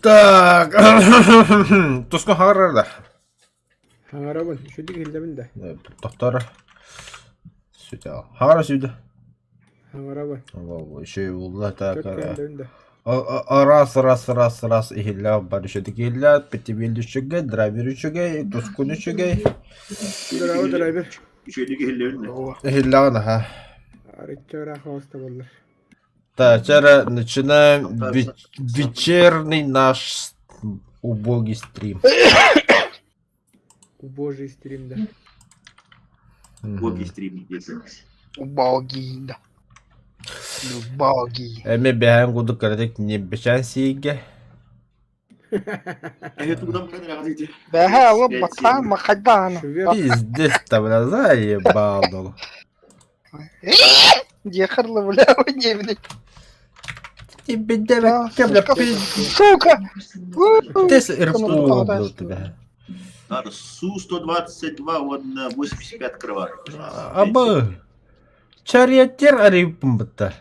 Так, туска хаҥарар да? Хаҥарабын, үчүгэй иһиллэбин да. Тохтор. Сүтэ. Хаҥара сүйдэ. Хаҥарабын. Үчүгэй булла так. Чөт кэллэбин да. Раз, раз, раз, раз иһиллээх бар үчүгэй иһиллээх, питибил үчүгэй, драйвер үчүгэй, тускун үчүгэй. Здорово, драйвер. Үчүгэйдик иһиллэбин да. Иһиллэҕин аха. Арычча ыраах оҕуста буоллар. Так, вчера начинаем вечерний наш убогий стрим. Убожий стрим, да. Убогий стрим где-то. Убогий, да. Убогий. Эми бэһэн кудук кыратык не бэчэн сиигэ. Бэһэ алып бакаан махайдаана. Пиздец-то, бля, заебал, дол. Дехарлы, бля, не, блядь. Тебе бля, Сука! Ты РПУ был тебя. Надо Су-122, он на 85 открывает. Абы. Чариатер арыйппын Блядь.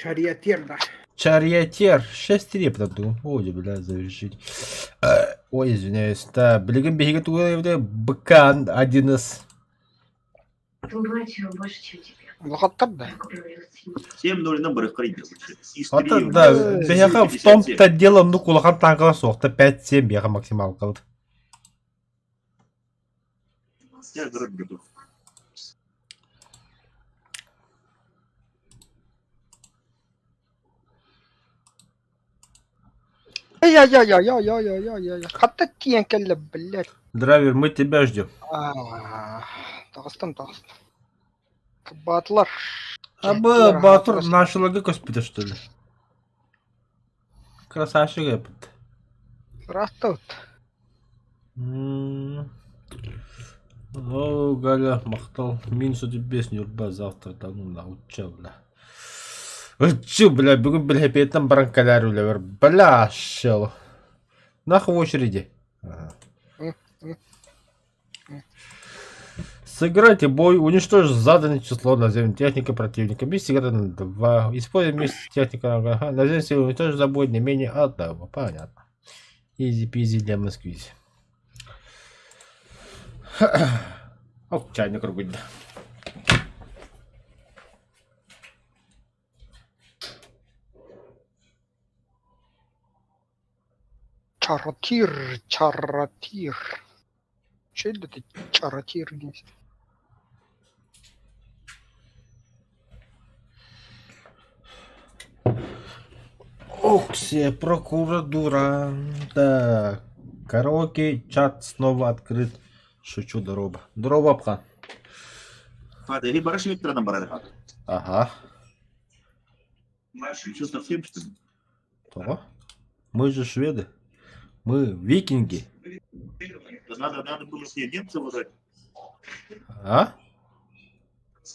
Шариатер, да. Чариатер. 6-3 потом. Ой, бля, завершить. Ой, извиняюсь. Да, билигин биһиги тугу БК один из. Улахаттар да. 7-0 на барыхтар Ата да, биһиэхэ в том-то дело, ну улахан танкалар суохта 5-7 биһиэхэ максималкабыт. Я готов. Ай-яй-яй-яй-яй-яй-яй-яй. Хатта тиийэн кэллэ, блядь. Драйвер, мы тебя ждем. Таҕыстым, таҕыстым. Баатылар. Абы, Батур нашылага көспүтэ, что ли? Красавчик эпит. Растут. О, Галя, махтал. Минус 35 Нюрба завтра, да ну нахуй, че, бля. Ыччы, бля, бүгүн билэпиэттэн баран кэлээр үлэбэр. Бля, шел. Нахуй в очереди. Ага. Сыграйте бой, уничтожь заданное число наземной техники противника. Без сигареты на 2. Используй вместе техника. Ага. Наземная сила уничтожь за бой не менее одного. Понятно. Изи-пизи для Москвы. Ок, чайник рубить. Чаратир, чаратир. Че это чаратир есть? Оксия, прокуратура. Так. Караоке, чат снова открыт. Шучу, дороба. Дороба, пха. Фадери бараш Викторынан барар. Ага. Что, совсем что ли? То? Мы же шведы. Мы викинги. Надо, надо было себе немцев брать. А?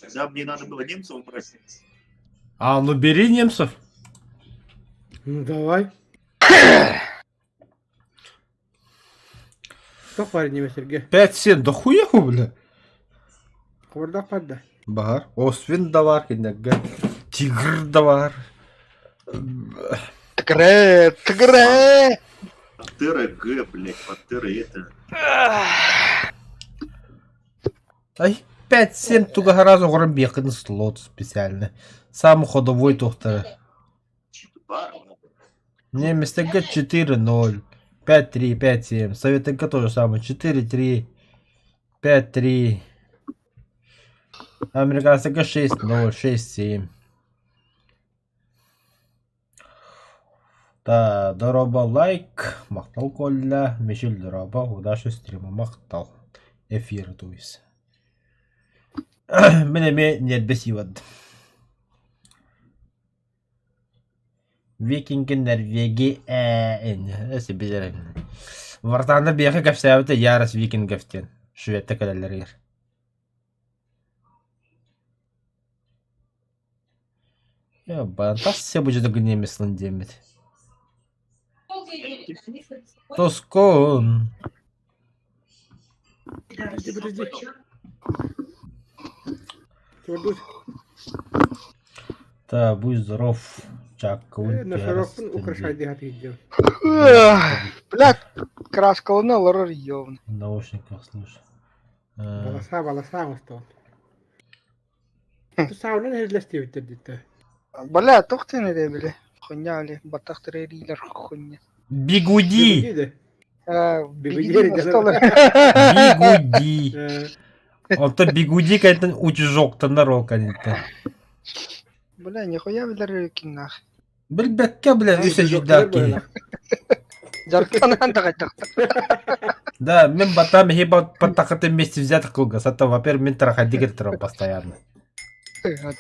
Тогда мне надо было немцев брать. А, ну бери немцев. Ну давай. Туох баар иннибэ сиргэ? 5-7, да хуя бля. Хобордоох баар да? Баар. Освин да баар кинилэргэ. Тигр да баар. Тигре, тигре! Пантера Г, блядь, Пантера это. Ай, 5-7 туга сразу оҥорон биэххин слот специально. Сам ходовой туохтара. Немецтергэ 4-0, 5-3, 5-7. Советтергэ то же самое. 4-3, 5-3. Американецтергэ 6-0, 6-7. Да, дороба лайк, махтал Колля, Мишель дороба, удачи стрима, махтал. Эфир, то есть. Мин эмиэ ньиэрбэ сиибат. Викинги Норвегии ээ сибилэр Вартааннар биһиэхэ кэпсээбитэ Ярос викингов диэн Шведтэ кэлэллэригэр Тас будет немецлын диэммит Тоскон Подожди, подожди. Чего Да, будь здоров. Чаккабын Носорогпун украшайдыһа тиийдим. Бля, краскалана олорор ёбн. В наушниках слушай. Баласа баласа оҥостон. Саунан иһиллэстибиттэр диттэ. Бля, туох диэн этэ били? Хуйня били, баттах тирэриилэр хуйня. Бигуди! Бигуди Бигуди! Онтон бигуди кэнтэн утюжоктанар ол кэнниттэн. Бля, нихуя билэр киннах. Билбэккэ, бля, үс эдьиийдээх киһи. Дьарыктанан да хайдахтар. Да, мин батам иһи баттахыты вместе взятых кылгас, а то, во-первых, мин тарахайдыгыр турар постоянно.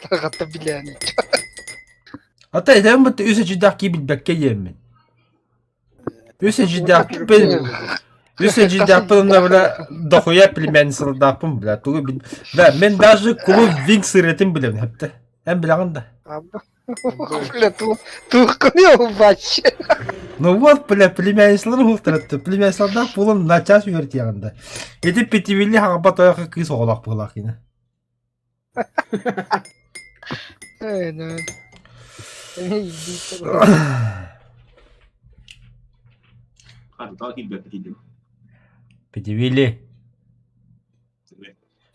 Тахатта билээни. А то этэн бутта үс эдьиийдээх киһи билбэккэ диэммин. Үс эдьиийдээхпин үс эдьиийдээхпин онно бля дохуя племянницалардаахпын бля тугу бил да мен даже кулу винг сырыатын билэбин хэптэ эн билэҕин да Бля, туоххуный вообще? Ну вот, бля, племянницалар уһултаратты. Племянницалардаах буолан начаас үөрэтиэҕин да. Ити Петивилли хаҕаба тойоха кыыс оҕолоох буолаах кини. Петивилли.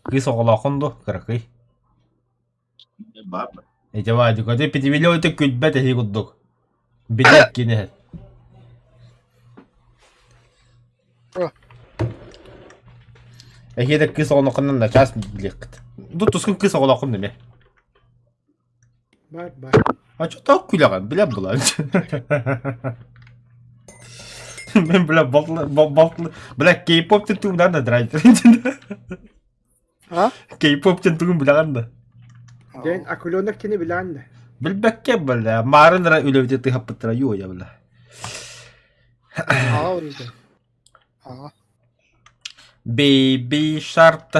Кыыс оҕолооххун дуо, кыракый? Ити Вадик, ити Петивилли ити күлбэт эһи курдук. Билэр кини. Эһиэдэ кыыс оҕоноххунан начаас билиэххит. Ду тускун кыыс оҕолооххун эмиэ. Бар бар. А что так күлэҕин? Билэн булан. Мен бля болтлы болтлы бля кей-поп тен тугунан да драйвер. А? Кей-поп тен тугун билэҕин да. Дэн акуленок кини билэҕин да. Билбэккэ бля маарын ра үлэбити тыһаппыттара юу я бля. Аҕа Аҕа. Baby Shark.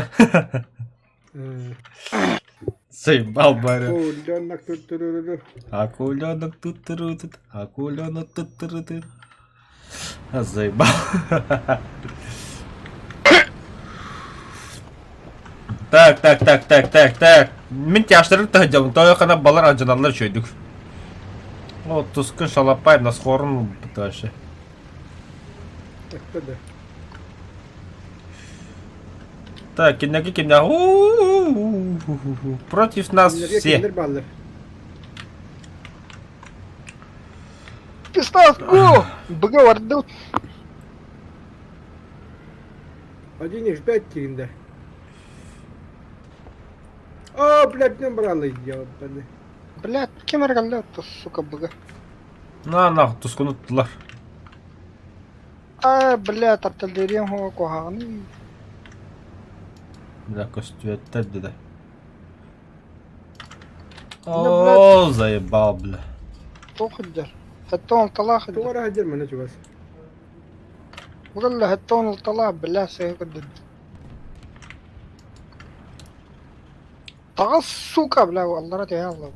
Заебал бары. Акуленок тут Акуленок тут тут акуленок тут тут Заебал. Так, так, так, так, так, так. Мин тяжтарын таһдьабын, тойохана балар алдьаналлар үчүгэйдик. О, тускун шалапай насхорун вообще. Өттө да. Так, киннеги кимнэ Против нас Кинилэргэ все. кинилэр бааллар. Приставку! Быга барды. 1,5 тириндэ. О, блядь, не брали, ёбаный. Блядь, ким эргэллэ сука быга. На, на, тускуну туттулар. А, блядь, артиллериям хуа куһаҕаный. Бля, көстүөттэр деді. О, заебал, бля. Туох сылдьар? Хэттон алталаах Туох сылдьар. эрэ сылдьар манна чугас. Угалла хэттон алталаах, бля, сыһы көрдөрдө. Таҕыс, сука, бля, аллара түһэ алла.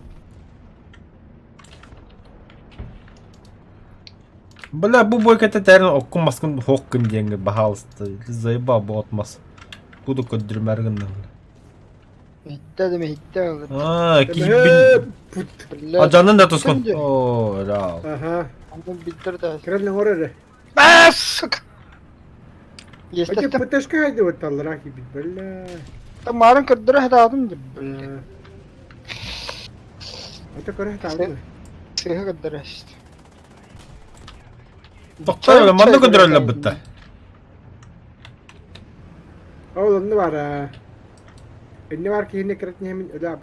Бля, бу бойката тэрин оккун маскын хоккун диэҥҥэ баһаалыста. Заебал бу отмас. Буду көрдүрүмээр гынна. Иһиттэ да иһиттэ А, киһи Пут. Бля, Адьанын да тускун. О, рал. Ага. Онон билдер да. Кыран оҥор эрэ. А, сука! Ати Естественно, ПТшка хайды вот таллара кибит, бля. марын көрдөрө хатаатым деп, бля. Ата көрө хатаабын. Сыһы көрдөрө Тохтоо, манна көрдөрөллөр бытта. Ол онно бар. Инне бар киһини кырат ньэмин өлө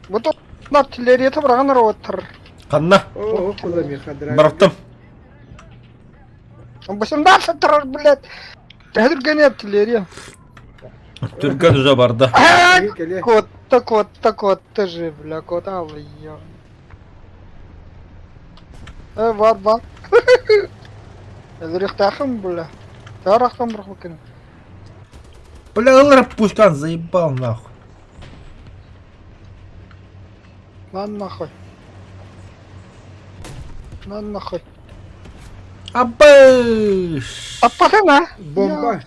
Бу артиллерията быраҕан роботтар. Ханна? Оо, куда миха драйв. Барахтым. Башымда саттарар, блядь. Төһө артиллерия. Түргэн уже барда. Кэлиэ. Котта, котта, котта же, бля, кота алый. Э, бар, бар. Өлөрүөхтээххин, бля. Тарахтан бырахпыккын. Бля, ылар пушкан заебал нахуй. На нахуй. На нахуй. Абыш! Аппатана! Бомба.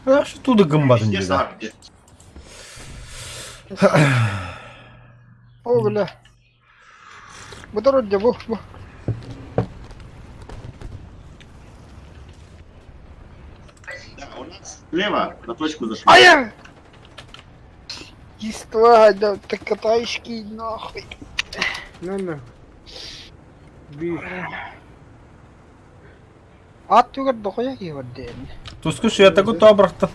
А что туда гымматын Везде дии. сам где. О, бля. Бу дорога, бу, бу. Да, у нас слева на точку зашли. Ая! Иства, да, ты катайский нахуй. На на. Би. Ат түгэр дохуя киһи бар диэн. Туску шуятаку тобрахта.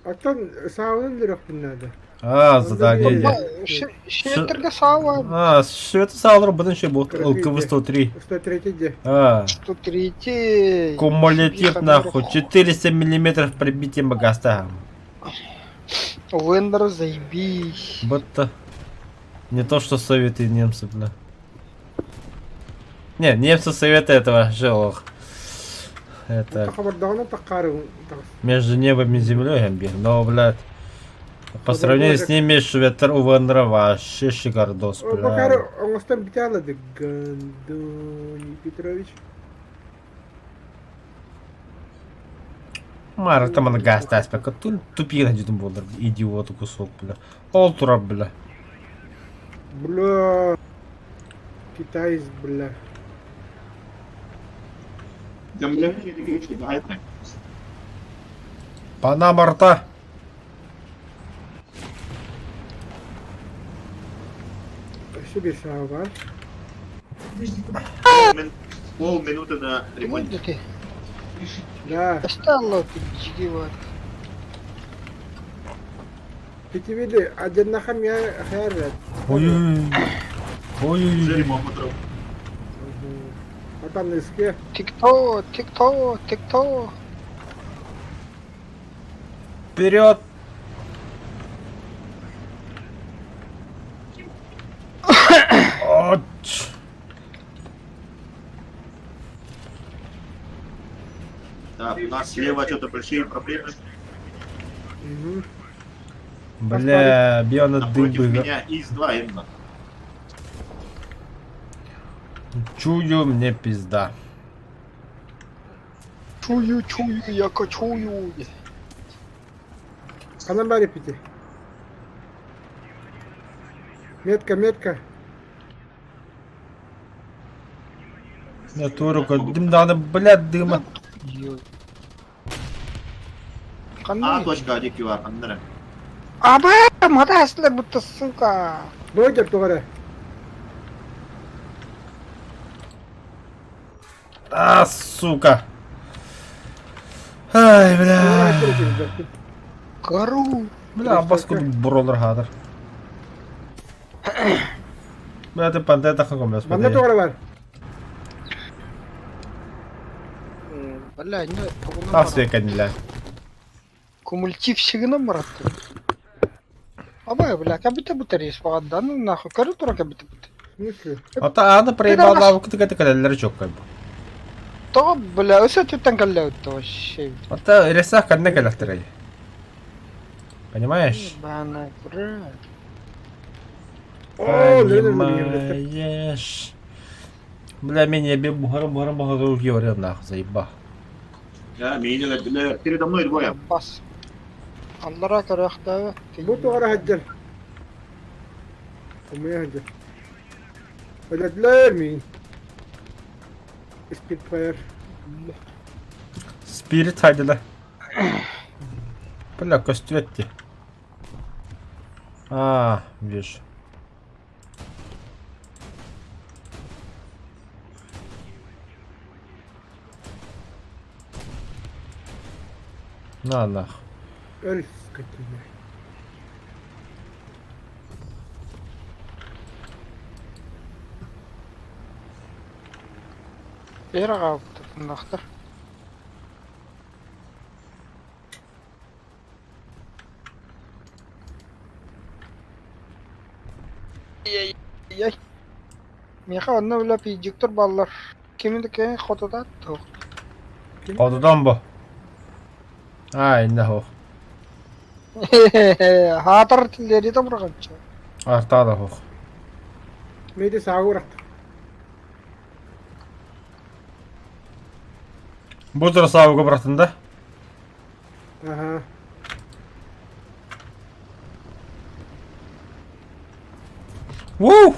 Оттон саалын өлөрөхпүн наада. А, задание де. Шеттерге саава. А, шведы саалар бұдан ше бұл ЛКВ-103. 103 де. А, 103. кумулятив нахуй, 400 миллиметров пробитие магаста. Вендор заебись. Будто не то, что советы и немцы, бля. Не, немцы советы этого желох. Это Хабардаҕына таххаары между небом и землей, амби. Но, блядь, по сравнению с ними шветер у Вендера вообще шикардос, Бакары бля. оҥостон бүтэ алады. Гандони Петрович. Мара там она гастась, пока тупи на болдыр, идиоту кусок, бля. Ол тура, бля. Бля. Китаец, бля. Там, бля, да, это. Панама рта. Өссө биир саа баар. Полминуты на ремонт. Ты Да. Стало жиги бар. Питивиди аденнаха мия хээррет. Ой-ой-ой. Уже Ой-ой-ой. ремонт утром. Атан иске. Тик-то, тик-то, тик-то. Вперед! Оч. Так, у нас слева что-то большие проблемы. Мгм. Бля, бьёна Напротив дыбы. меня ИС-2 именно. Чую, мне пизда. Чую, чую, я кочую. Ханан баар пити. Метка, метка. Натуру, дым надо, бля, дыма. А, Қандай? точка, один QR, андера. Аба, мада әсілер будто, сука. Бойдер тугара. А, сука. Ай, бля. Гару. Бля, баску бролер хадр. Бля, ты пантета хаком, Манна господи. тугара бар. Бля, не, А, свека не Кумулятивщигынан баратты. Абай, бля, кабита бутарис баганда, ну нахуй, көрө тура кабита бут. В смысле? А та ана проебал лавку, ты калялер чок как бы. То, бля, өсө түттен калләүттө вообще. А та ресах кадне каляхтырай. Понимаешь? Бана, бля. О, Ленин блин. Понимаешь. Бля, меня бе бухара бухара бухара говорил нахуй, заеба. Да, меня, бля, передо мной двое. Бас. Аллара көрөктө. Бу тугара хаджар. Умыя хаджар. Өлөтлөр мин. Спитфайр. Спирит хайдыла. Бля, костюетти. А, вижу. На нах. Өл скотина. Бер агаптыр, нахтар. Яй. Меха онно бля пиджиктор баллар. Кимин кен хотода тох. Одудан бу. А, инне хох. Хатар тилери да бурганча. Арта да хох. Мейде саагурат. Бу тура сауга братында. Ага. Вуу!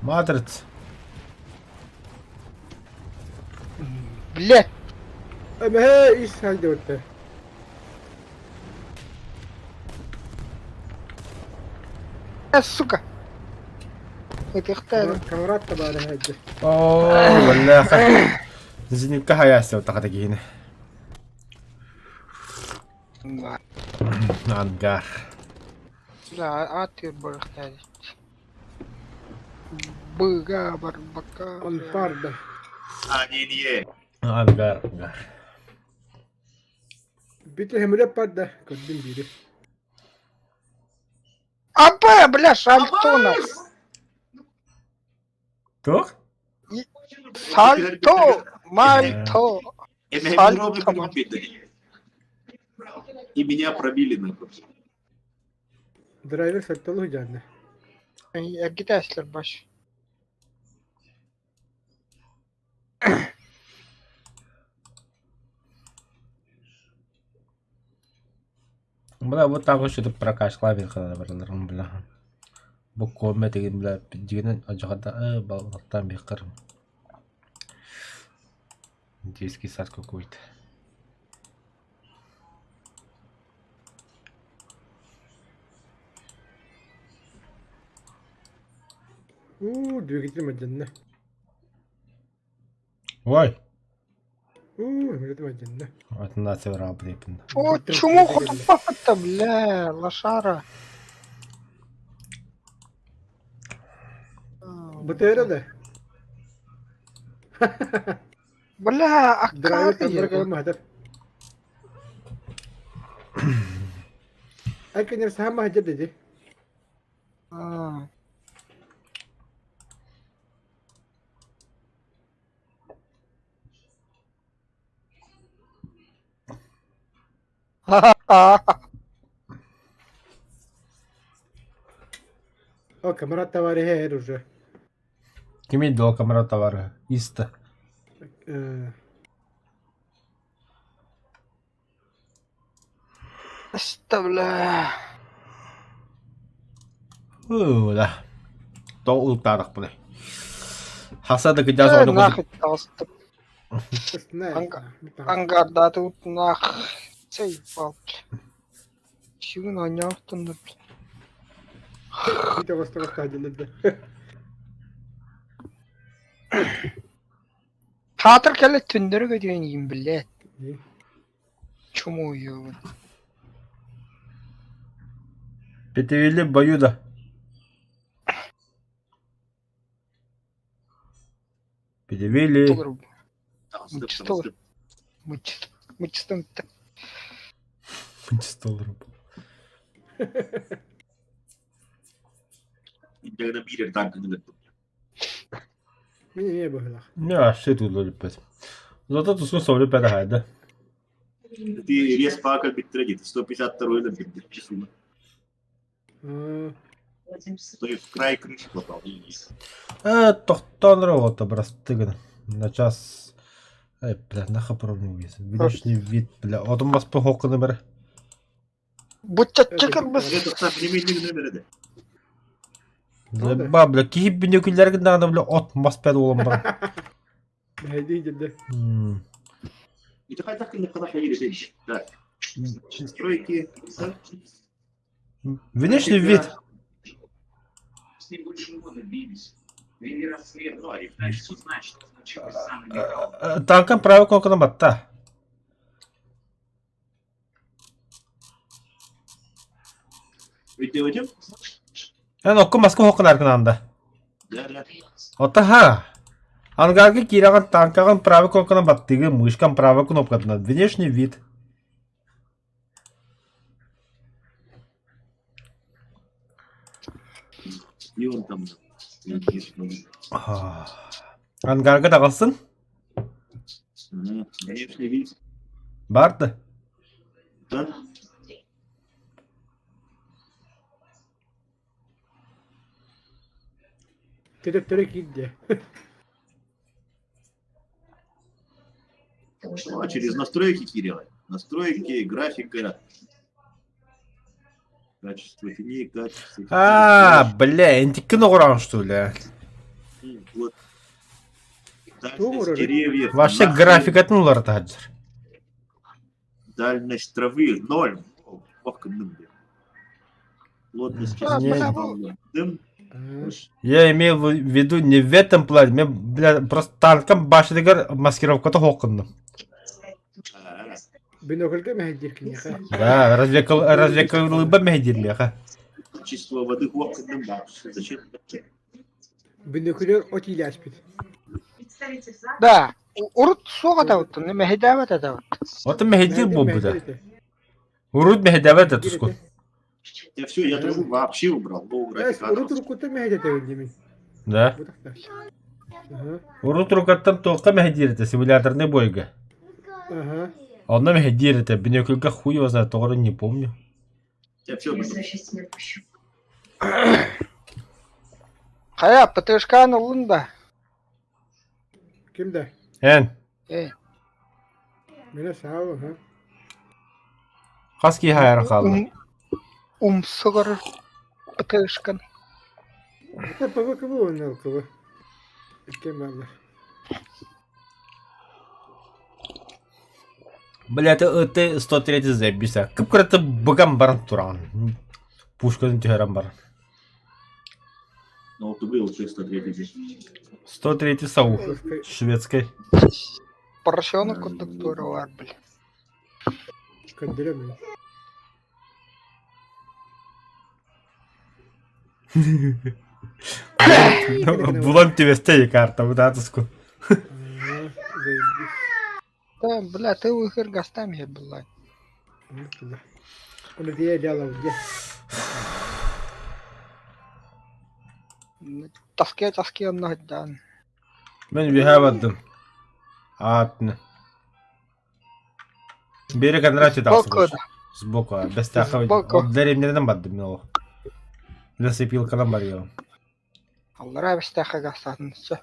Матрица. Блядь! Эмэһэ ис хайдыбытта. Сука! Ытыктаан. Камрат да баара хайды. Оо, бляха. Зенитка хаясты тахата киһини. Ангар. Бля, аат барахтаadi. Быга барбакка. Онпарда. А, не, не. Ангар, ангар. Бите хемилеп барда. Көрдүм бири. АП, бля, сальто Туох? Сальто, мальто. Сальто. И меня пробили нахуй. Драйвер сальтолу дьаанна. Эргитээслэр баш. Бля, вот так вот что-то прокачала бараларым, бля. Бу коме деген, бля, дигенен ажағада балықтан бекір. Детский сад какой-то. Уу, двигатель мадьанна. Ой! Уу, двигатель мадьанна. Вот нация рабрепин. О, чему хотуппаппыт бля, лошара. БТР да? Бля, а Драйвер как тамбар я? калан маһатар. Ай, конечно, сама хадья деди. А. Ха-ха-ха. О, камрад товарища эр уже. Кими дол камера товары? Иста. Э, Что, бля? Уу, да. То ултарах бұны. Хасады кыдяз Э, оны Нахуй толстый. знаю. Ангар, да тут нах. Заебал, бля. Чего на нем бля. Бите островка хадья Таатыр кэлэ түннөрү көтүөн иин, блядь. Чуму ёбун. Петевили бою да. Петевили. Толор Мучтолор. Муч. Мучтон. Столар. Иногда бирер танк не Мин эмиэ быһыылаах. Не, что тут лепет. Зато тут смысл лепет да. Ты рез пака бит 152 на бит часу. Аа, То есть в край крыши попал. Э, тохтон работа, брастыган. На час. Эй, бля, нахуй пробный вид. Внешний вид, бля. Отон бас по хокканы бер. Буччаччыкыр быс. Это современный номер это. Ба, бля, кихип бинекүлләргин даҕаны, бля, от мас пәд болом бар. Бэйди дьэ. Это хотя бы на решить. Так. Стройки. Внешний вид. С ним больше года бились. Вели расследование. Пытаешься узнать, что случилось с Анной Михайловной. Танкан правый кнопканы батта. Ведь делаете? Эн окку маска хоккан аркын анда. Да, да. Ота ха. Ангарга кираган танкаган правый кнопканы баттыгы, мышкан правый кнопкатынан. Внешний вид. И он там. Ангарга даҕалсын. Внешний вид. Барды. Да? Төтөптөрө киирдэ. Ну, через настройки, Кирилл. Настройки, графика. Качество теней, качество теней. А, бля, энтиккин оҕороон что ли? Вот. Дальность деревьев. Вообще графикатын уларытаһар. Дальность травы ноль. Ох, Плотность дым. Я имел в виду не в этом плане, мен, бля, просто танком башыдыгар маскировката хоққынным. Бинокльга мэһэйдиир киниэхэ. Да, разведкалыба мэһэйдиир миэхэ. Качество воды хоққынным, да. Зачем? Биноклер от иилээспит. Да, урут суох атабыттын, мэһэйдээбэт атабыт. Отон мэһэйдиир буолбута. Урут мэһэйдээбэт да тускун. Я все, я тоже вообще убрал. Урут уруккуттан мэһэйдэтэ димин. Да. Урут уруккаттан туохха мэһэйдиир этэ симуляторный бойга. Онно мэһэйдиир этэ, бинокльга хуй его знает, тоҕо не помню. Я все Хайа, ПТШ-кан ыллын да? Ким да? Эн. Э. Мене саал, ха. Хас киһи хайара хаалла? Умсугар ПТШ-кан. Это ПВКВ уонна ЛКВ. Иккиэн бааллар. Бля, это ЫТ-103 заебись. Кып-кыраты быган баран тураҕын. Пушкатын түһэрэн баран. Ну, вот был 103 здесь. 103 САУ. Шведской. Поросенок курдук туора били. Көрдөрөм. Булан түбэстэ карта бутаатыску. Да, бля, ты выхер гастами была. Таске таске онно дан. Мен үөһээ бардым. Аатны. Бери Кондратий Сбоку, да. Сбоку, бэстээхэ Сбоку. дэриэбинэнэн бардым мин ол. Лесопилканан барыам. Аллараа бэстээхэ гастаатын все.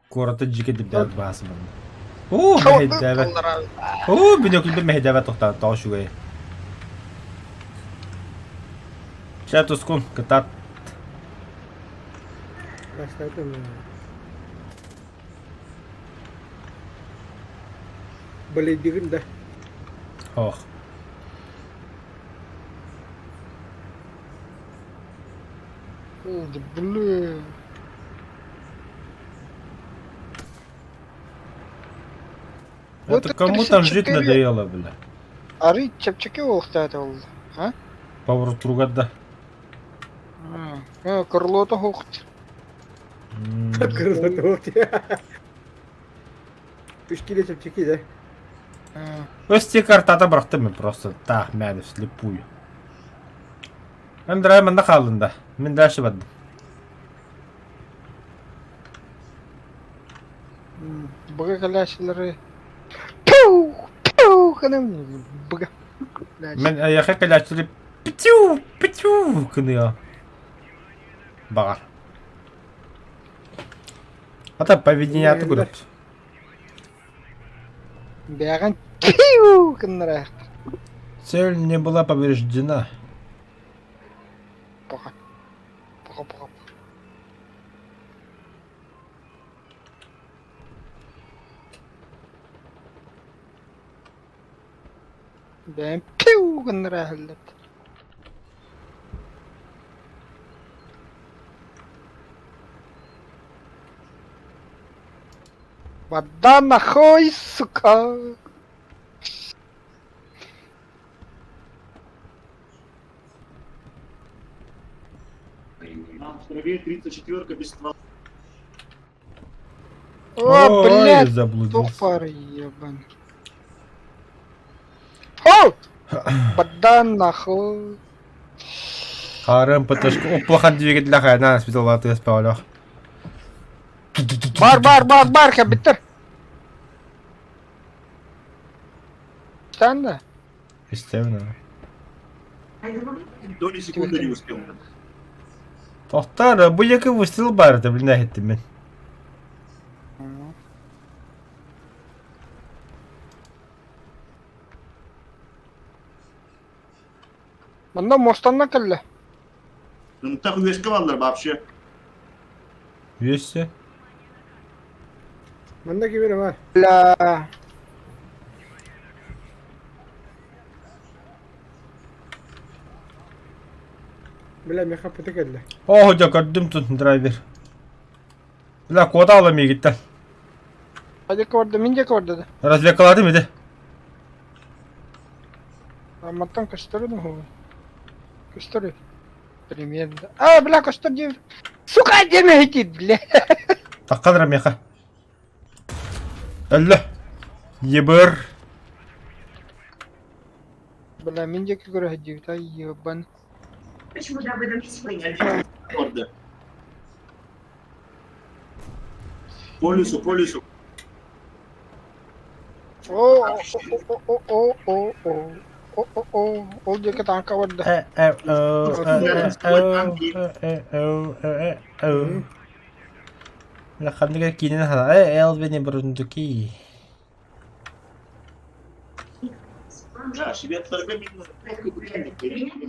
Куораты дьике дибдээт баасымын. Оо, мэһэйдээбэт. Оо, бүнөкүлбэ мэһэйдээбэт тохтоон тоҕо үчүгэй. Чэ, тускун, кытаат. Балейдигин да. Ох. Блин. Вот Это кому там жить надоело, бля? Арый чэпчэки буолуохтаах ол, а? Поворот да. Крылото хуохт. Крылото хуохт. Үс киле чэпчэки да. Өсте картата бырахтым мен просто таах мээнэ вслепую. Мен манна хааллын да. Мин дальше бардым. Быга кэлээччилэри пиу пиу гынан быга. Мен эйиэхэ кэлээччилэри пятю пятю гыныа. Баҕар. Ата поведение көрөт. Бэҕэн пиу гыннара. Цель не была повреждена. Пока. Пока пока. Бэйэм пиу гыннара иһиллэр. Вода нахуй, сука! Нам в траве 34-ка без ствола. О, Ой, блядь, заблудился. тупор ебаный. О! Вода нахуй. Харым ПТшка уплахан двигатель хайна спиталлааты спаалах. Бар, бар, бар, бар, кэбиттэр. Стан да? Истэбин Доли секунды не успел. Тохтар, бу яки выстрел бар это, блин, эттим мен. Манна муостаннан кэллэ. Ынтах үөскэ баллар вообще. Үөссэ. Манна ким эрэ бар. Бля. Бля, миэхэ пыты кэллэ. Оо, дьэ көрдүм тут драйвер. Бля, куота ала миигиттэн. Хадик барда, мин диэки барда да. Развлекалаатым ити. Мантан көстөрүн уһугун. Көстөр. Примерно. А, бля, көстөр диэн. Сука, диэн эһитит, бля. Таххан эрэ миэхэ. Өллө. Ебыр. Бля, мин диэки көрө сылдьыбыт, ай, ебан. Почему-то об этом не Орда. По лесу, по лесу. О, о, о, о, о, о, о, о, о, ол диэки тааҥка барда. Ханнык эрэ киинэни хана э Элвин и Бурундуки. Да, шведтарга мин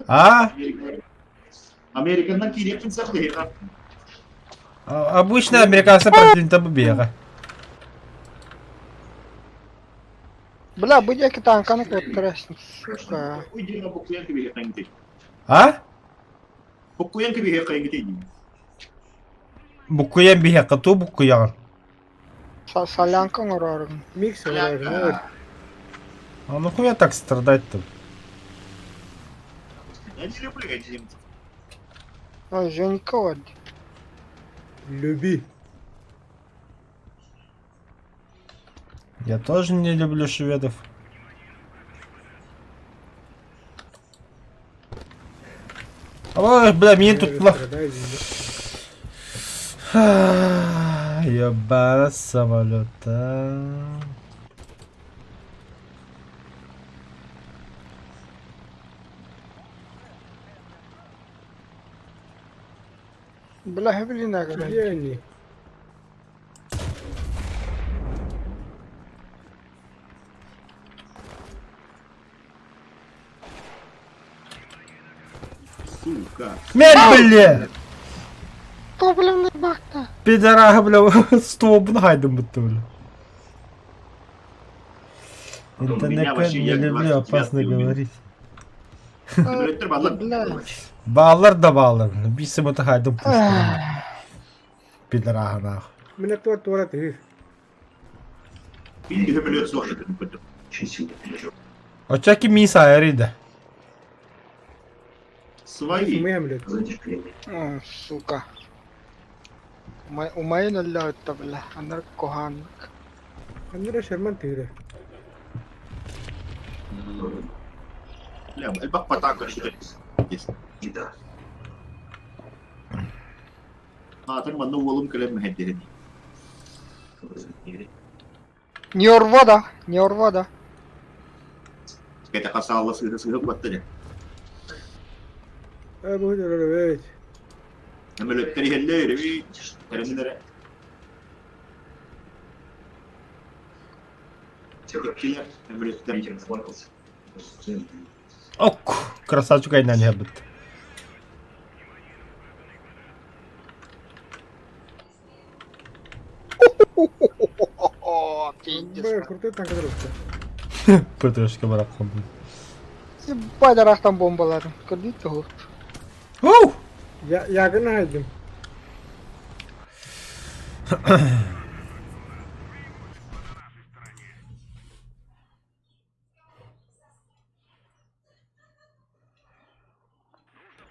А? Американнан киириэхпин сахлыһыга. Обычно американцы президента бубега. Бля, бу диэки тааҥканы куоттарасың, сука. Уйдина буккуйан кэбиһиэххэ А? Буккуйан кэбиһиэххэ дии. Буккуйан биһиэххэ туу буккуйаҕын? Солянка оҥорорум. Микс оҥорорун. А нахуя так страдать-то? Я не люблю этих немцев. Ой, Женька вот. Люби. Я тоже не люблю шведов. Ой, бля, мне тут плохо. Ебана самолета. Бля, блин, Где они? Сука. Смерть, бля! Топливный бак-то. Пидорага, бля, ствол хайдым будто, бля. Меня Интернет вообще не я люблю, 29 опасно убил. говорить. Самолеттер баллар. Бля. Баалар да баалар. Биир сымыты хайдым пушкалар. Пидорага нахуй. Меня туора туора тыһыр. Биир самолет суох этим. Оччо ким мин саайарый да. Свои. Сымыйа блядь. О, сука. Умайын өллөҕүттэ бля, анар куһааннык. Ханныра Шерман тыһыра. Бля, элбэх патака что Аатын манна уолум кэлэн мэһэйдэһин. Не да, не да. Кэтэхэ саалла сыыһа сыыһа куотта дьэ. Э, бу өлөрөбүт. Самолеттер иһэллэр эбит. Тэриннэрэ. Иккилэр самолеттер. Ок, красавчик айнан иһэрбит. О, пиздец. Бля, крутой танк дрожка. ПТшка барахлом. Ебать, арахтан бомбаларын. Көрдүт туһу. Оу! Я ягын хайдым.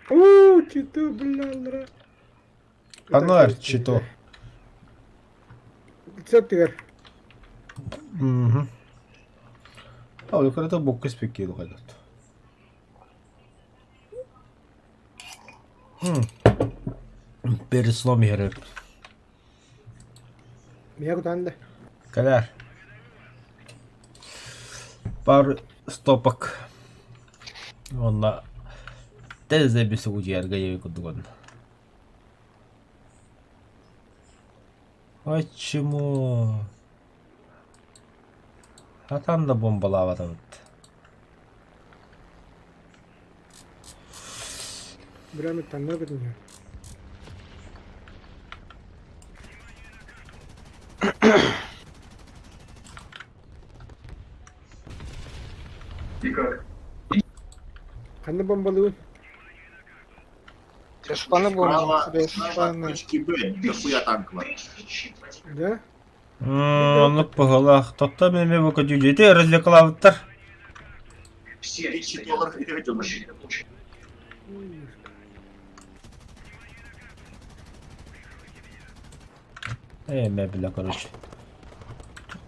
У, чито, бля, нра. Анар, чито. Цептигер. Угу. А, это бокка спекило хотят. Перед сном игры. Меня куда надо? Каляр. Пару стопок. Онна тэзэбис удьярга кудугон. Почему? А там да бомбалава там. Бля, танна бит. И как? Ханна бомбалыын? Респаны Справа, бомба. справа от Респаны. точки Б, дохуя танков. Да? Оннук быһыылаах. Тотто мин эмиэ бу көтүү ити развлекалаабыттар. Все они 1000 стоят. долларов переведем. Мужчина получает. Ээ, мэ, бля, короче.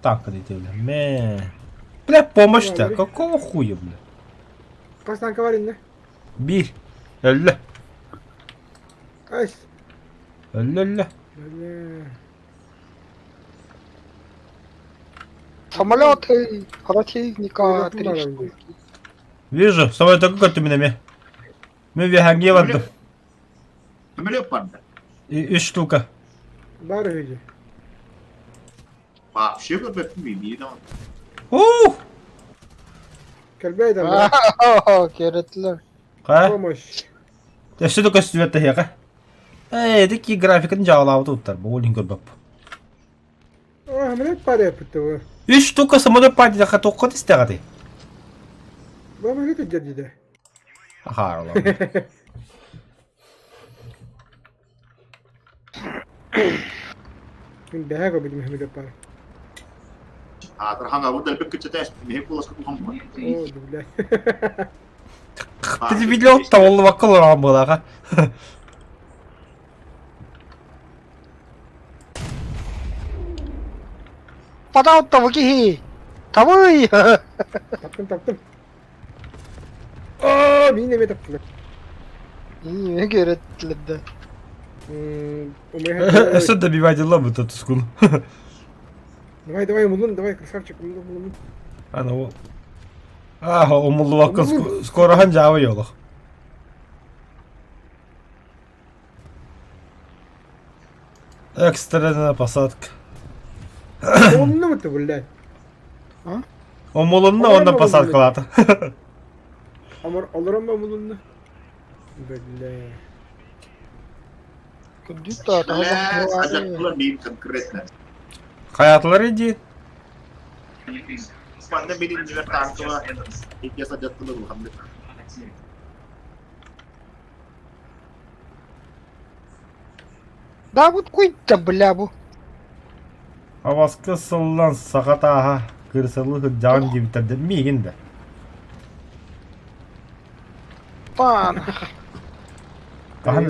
Так, ити, бля. Мэ. Бля, помощь-то. Какого хуя, бля? Хас танка бар иннэ? Биир. Өллө. Ай. Өллө, өллө. Бля. Самолеты противника три штуки. Вижу, самолет көттүм мин эмиэ. Мин үөһээҥҥи бардым. Самолет барда. Үс штука. Бар үһү. Вообще бы видно. Ух! Кэлбэй да. Керетлер. Ха? Помощь. Өссө да көстүбэт тэһиэхэ. Ээ, ити графикатын дьаалаабыт уттар, бу олин көрбөп. О, самолет падает того. Үс штука самолет падает, тоққа тистеҕати. Бу самолет дьэрдиде. Ахаарла. Мин бэһэ көрбүтүм самолет бар. А, Тархан, вот дэлбек күтсэтээс, миһи куласка кухам. О, бля. Ты видел того ваккалар буолаха. Падал того киһи. Табый! Таптым, таптым. О, мин эмиэ таптылар. Име керетлер да. Өссө добивать бу тускун. Давай, давай, умулун, давай, красавчик, умулун, умулун. Ана ол. А, умуллубакка скоро хан жаабы йолох. Экстренная посадка. Умулунна ты, блядь. Умулунна онна посадкалаата. Амар, олорон умулунна. Бля. Күндүт та Бля, садяттылар миим конкретно. Хаятылар иди. Манна минин нивер танкова, икке садяттылар улаханнык. Да вот куйта бля бу. Аваска сыллан сахатааха кырсалы хыджаан дибиттерде миигин да. Пан. Хаһан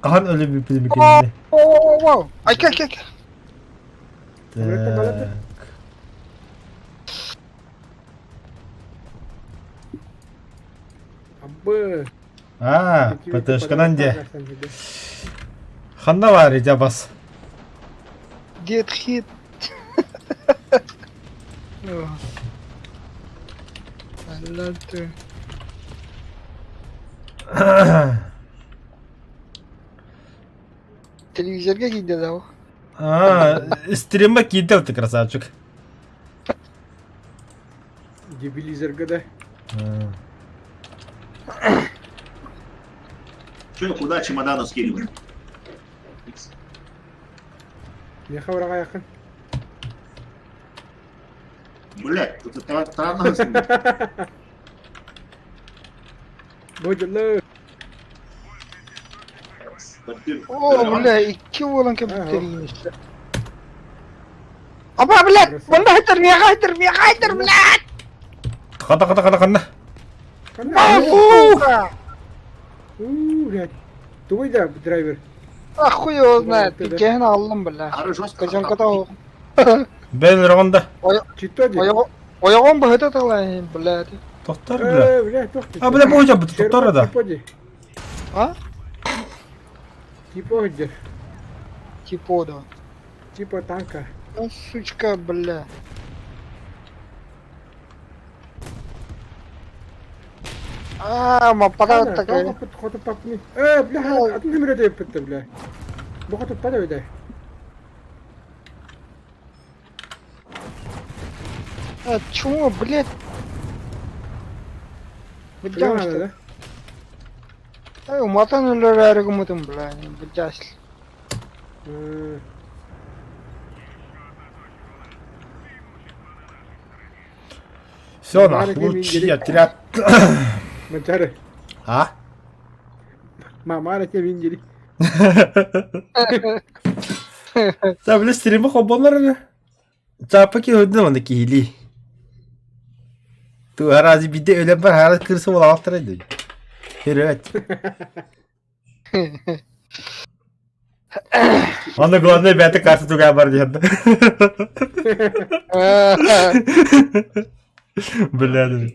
хаһан өлө бүппүт О, о, о, Ай, кел, кел, кел. Так. Абы. А, ПТшканан де. Ханна бар ити бас. Дед хит. Алла ты. Телевизорга киирдэ да ол. А, стрима киирдэ ты красавчик. Дебилизерга да. Че, куда чемоданы скидывать? Не хавраға якын. Блядь, тут таранна Бу дьылы. О, бля, икки буолан кэбиттэриин Аба, блядь, манна хайтар, миэхэ хайтар, миэхэ хайтар, блядь! Хата хата хата ханна. А, сука! У, блядь. Тугуй да, драйвер. А хуй его знает, иккиһин аҕаллым, бля. Ары жестко. Кожанката ол. Бен рогонда. Читто ди. Ойоҕун быһыта тылайын, блядь. Тохтор бля. Э, блядь, тохти. А бля бу жабыт тохтор да. Типа ди. А? Типа ди. Типа да. Типа танка. Ну, сучка, бля. А, маппада такая. Хоту папни. Э, бля, атын нөмірі деп бітті, бля. Бу хоту пада өйдө. А, чмо, блядь? Бдям, что ли? Уматан өлөрөөрү гыммытым бля, былдьаас. Все, нахуй, лучший отряд. Мачары. А? Мамара тебе видели. Та, бля, стрима хобонар эрэ. Чаапа киһи үрдүнэн манна киһилии. Ту арази биирдэ өлөн бар хаара кырса буолаахтара дии. Вперед. Аны главное бэйэтэ карта тугаа бар диэн. Бля,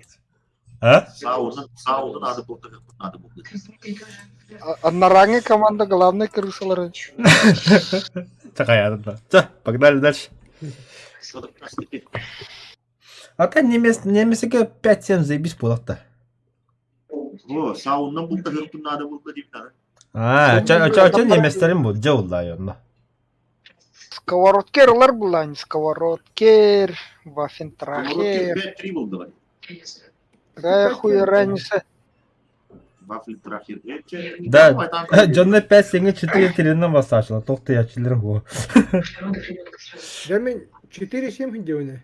а? Сауна, сауна надо было, надо было. Одноранги команда главный крысалары. Такая, да. Все, погнали дальше. А та немец, немецке 5-7 заебись буолахта. О, саунна бултаһыахпын наада буолла диэбит аны. Аа, очо очо очо немецтерин бу, дьэ уллаа онно. Сковородкер ылар буллаан, сковородкер, вафентрахер. 5-3 был давай. Какая хуй разница? Вафельтрахер. Да, дьонно 5-7 4-3 массажла, тохтуйаччылар хуо. Дьэ мин 4-7 диэбинэ.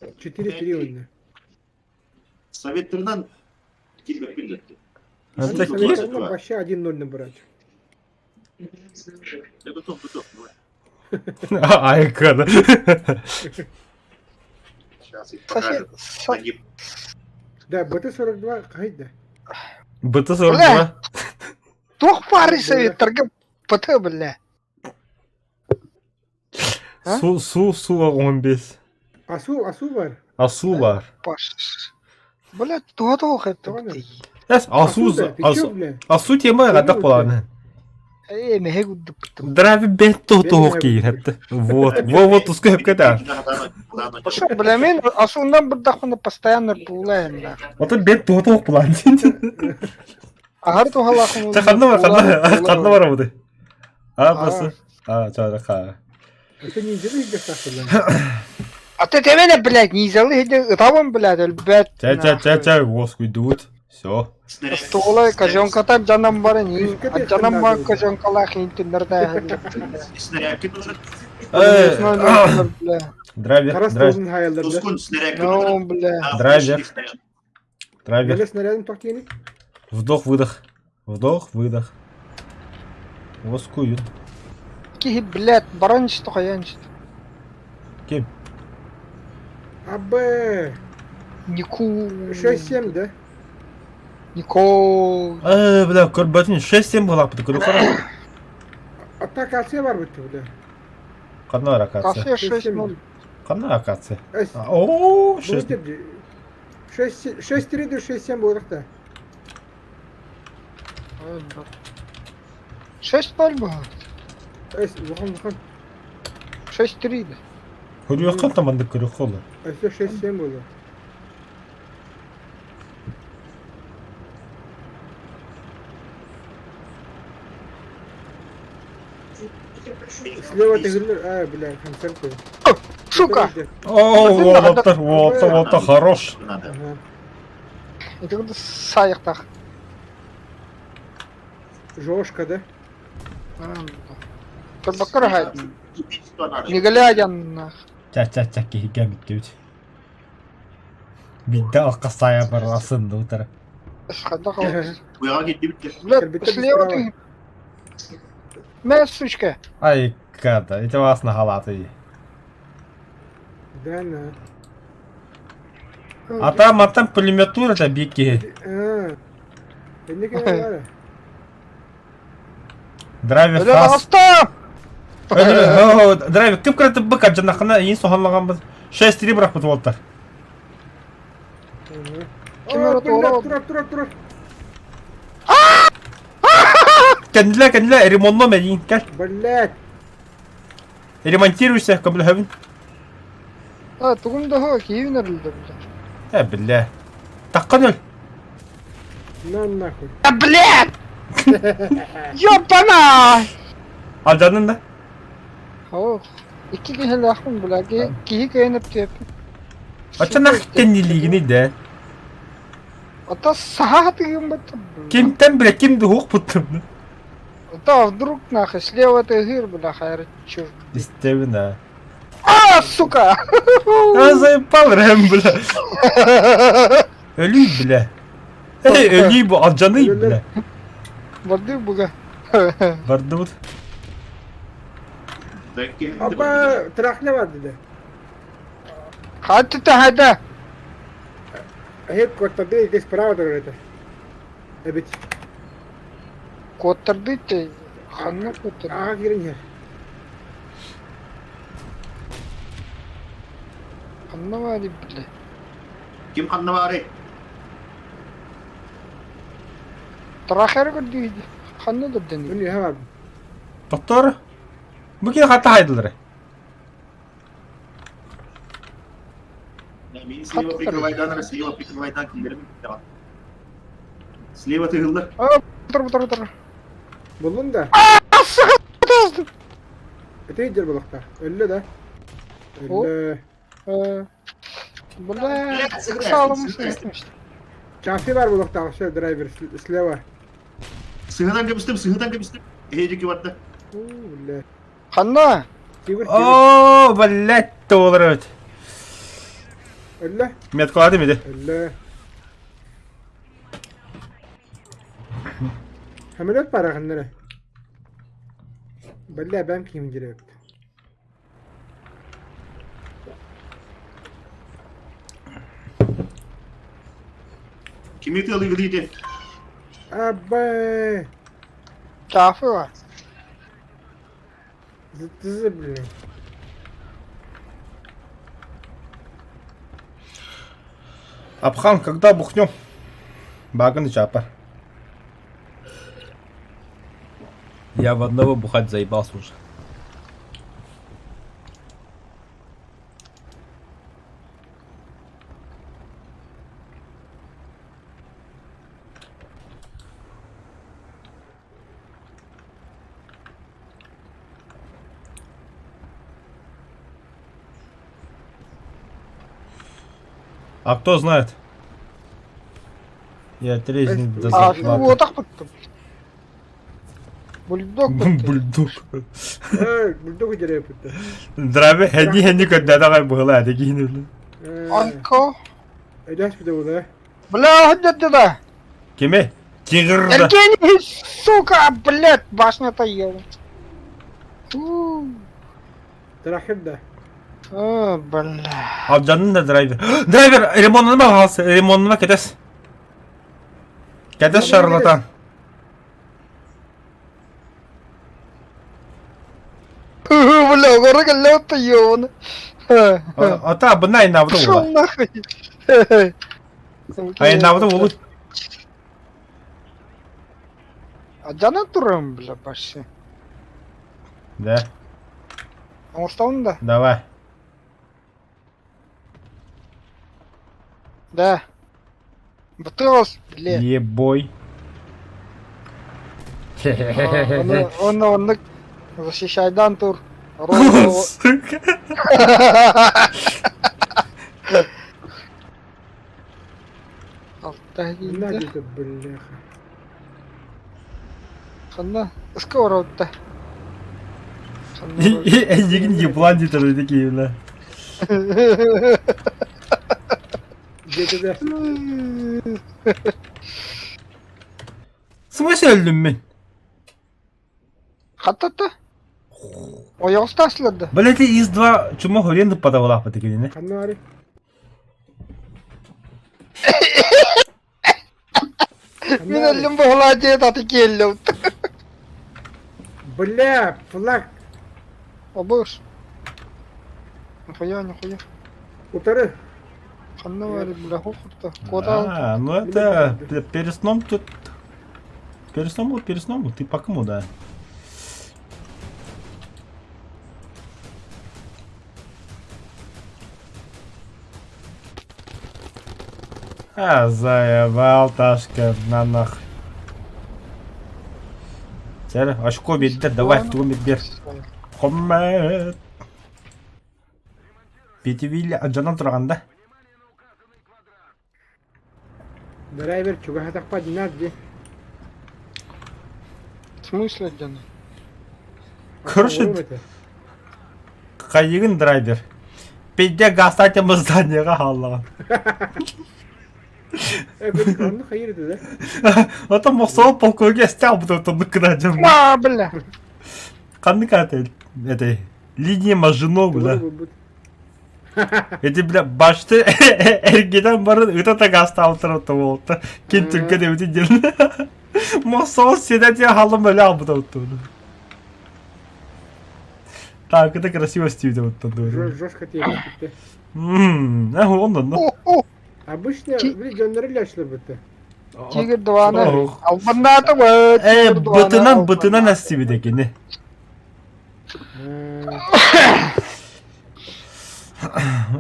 4-3 уонна. Советтарынан киирбэппин да. Это Совет вообще 1-0 набрать. Я готов, готов. Давай. Айка, Сейчас их покажем. Да, БТ-42 хайда. БТ-42. Туох пары советтарга ПТ, бля. Су, су, су 15. Асу, асу бар. Асу бар. Бля, туга туох эптэ Эс, асу, асу, асу тема гадах буолааны. Ээ, мэһэ гуддуппутум. Драви бет туох киирэтте. Вот, во вот туска хөпкэ Пошел, бля, мен асуунан бырдахпына постоянно пуулаем да. Ото бет туох булаан. Аһар туһалаахын Ча ханна бар, ханна, ханна бар буду. А, басы. А, ча, ха. Это не делай где А ты темене, блядь, не взяли, ытабын, блядь, өлбөт. Ча, ча, ча, ча, воскуйдут. Все. Остуола козёнката дьанан баран, дьанан бар козёнкалаах интиннэрдээһин. Снарядки нужен. Драйвер, драйвер. Ну, бля. Драйвер. Драйвер. снарядын тохтиени? Вдох, выдох. Вдох, выдох. Воскуют. Киһи, блядь, баран что хаян что. Ким? АБ. Нику. 6-7, да? Нико. Э, бля, көрбөтүн 6-7 булаппыт, көрү хорошо. Атакация бар бит, бля. Ханна ракация? Кафе 6-0. Ханна ракация? О, 6. 6-3 до 6-7 буолахта. 6-0 было. Эс, ухан, ухан. 6-3 да. Көрүөххэ таманнык көрүөххэ олор. Өссө 6-7 буолуо. Слева ты говорил, а, бля, концерт был. Сука! О, уолаттар, уолаттар, уолаттар, хорош. Надо. Это куда саяқтақ. Жошка, да? Табакыр хай. Не глядя нах. Ча-ча-ча киһигэ бүттүбүт. Бидде алка сая барасын утара. Уяга киттибит. Бля, слева ты. Мэ, сучка. Ай, када, это вас на халаты. Да, на. А там, а там пулеметура это бики. А. Драйвер фас. Драйвер, ким көрөтө быка жанахына иин сохонлаган быз. 6-3 бырахпыт уолтар. Тура, тура, тура. Кэннилэ, кэннилэ, ремонтно мэлиин, кэл. Блядь. Ремонтируйся, көмөлөһөбүн. А, тугум да хо, киевин өрүлдө, бля. Э, бля. Таккан өл. На нахуй. А, блядь! Ёбана! Алдьанын да? Ох, икки киһилээхпин, бля, киһи кыайан эптиэппин. Оччо нах кэннилиигиний да? Ото саха тыгын баттым. Кимтэн бля, ким дуһуох буттум. Да, вдруг нахуй, слева ты гыр, бля, хайр, черт. Истэбин, а. А, сука! А, заебал рэм, бля. Өлүй, бля. Эй, өлүй бу, алдьаный, бля. Барды буга. Бардыбыт. Апа, трахля бар dedi. Хатты хайда. Hep kottadı, здесь справа это. Эбит. Куоттарды те ханна куоттарды. Аға кирин иһэр. Ханна баары бile. Ким ханна баарый? Трахер көрдүү ханна да дени. Мин үһэ бар. Доктор, бу киһи хата хайдылар. Мин слева прикрывайдан, слева прикрывайдан киллерим. Слева тыгыллар. Тур тур тур. Буллун да. Ити дер булахта. Өллө да. Өллө. Бля, салым Чафи бар булахта, все драйвер слева. Сыһынан кэбистим, сыһынан кэбистим. Эһиги барда. Бля. Ханна? Тигр. О, блядь, толрот. Өллө. Меткалады миди. Өллө. Самолет бара ханнара. Бля, бэм ким директ. Кими тыалыгы диите? Абэ. Чафы бар. Зытызы, блин. Абхан, когда бухнем? Баган чапа. Я в одного бухать заебался уже. А кто знает? Я трезник до А, зарплаты. вот так вот. Бульдог. Бульдог. Эй, бульдог директ. Драби, хәни хәни көндә давай була, дигән. Анко. Эдәс бит ул, Бля, хәддә да. Кеме? Тигр. Евгений, сука, блядь, башня-то ел. Трахып да. О, бля. Алжанның да драйвер. Драйвер, ремонтны ба алсы, ремонтны ба кетес. Кетес шарлатан. Бля, горы галёта ёбаный. Ата, бына айнабыды Пошел ула. нахуй. Айнабыды улы. А жана турам, бля, башы. Да, Оңостауын да? давай. Да. Бытыгыз, бля. Ебой. Оны, оны, оны защищайдан тур. Сука. Алта На дейді. где-то, бляха. Ханна, скоро отта. Егин еблан дейді такие, бля. Где-то да. В смысле өлдүм мин? Хаттатта. Ойоғыста асылады. Блять, из два чума хуренды подавала по такие, не? Ханна ари. Мен өлім боғла дед аты келді. Бля, флаг. Обыш. Нихуя, нихуя. Утары. Ханна бар, бля, хохырта. Кода. А, ну это бля, перед сном тут. Перед сном был, перед сном был, ты по кому, да? А, заебал, Ташка, на нах. Сэр, очко бедер, давай, в твой бер. Хоммет. Петивилля, а джанан тұрғанда. Драйвер чугаһатахпа динар дии. В смысле дьону? Короче, хайыгын драйвер. Пиздец гастать зданиеға хааллаҕын. Онну хайыр да? Ото мохсоҕо полковник эстэ албыта тоннук гына дьон. А, бля. Ханнык аата этэй? Линия Мажино, бля. Эти, бля, башты эргитэн баран ыта да гаастаабыттар буолта. Кин түргэн эбитин диэн. Мохсоҕо синэ диэн хааллам өлө албыта оттуну. Так, это красиво стиль вот Жестко тебе. Ммм, онно. Обычно, били дьоннору ляшлыбыты. Тигр дваны. Албаннаата быт. Э, бытынан бытынан эстибит кини.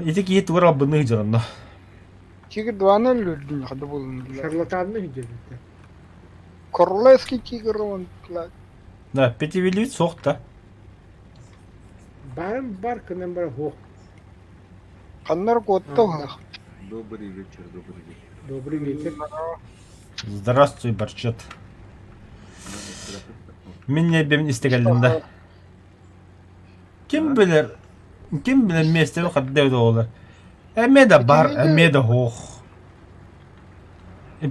Ити киһи тугар албыннык дьоронно. Тигр дваны өлүрдүн хада болун. Шарлатанны хиджебитте. Королевский тигр он. Да, пятивелит сох да. Барым бар кынан бар хох. Ханнар куотта Добрый вечер, добрый вечер. Добрый вечер. Здравствуй, Барчет. Мин небем истегэллим да. Ким билэр, ким билэр миэстэбин хадда эбит оҕолор. Эмиэ да бар, эмиэ да суох.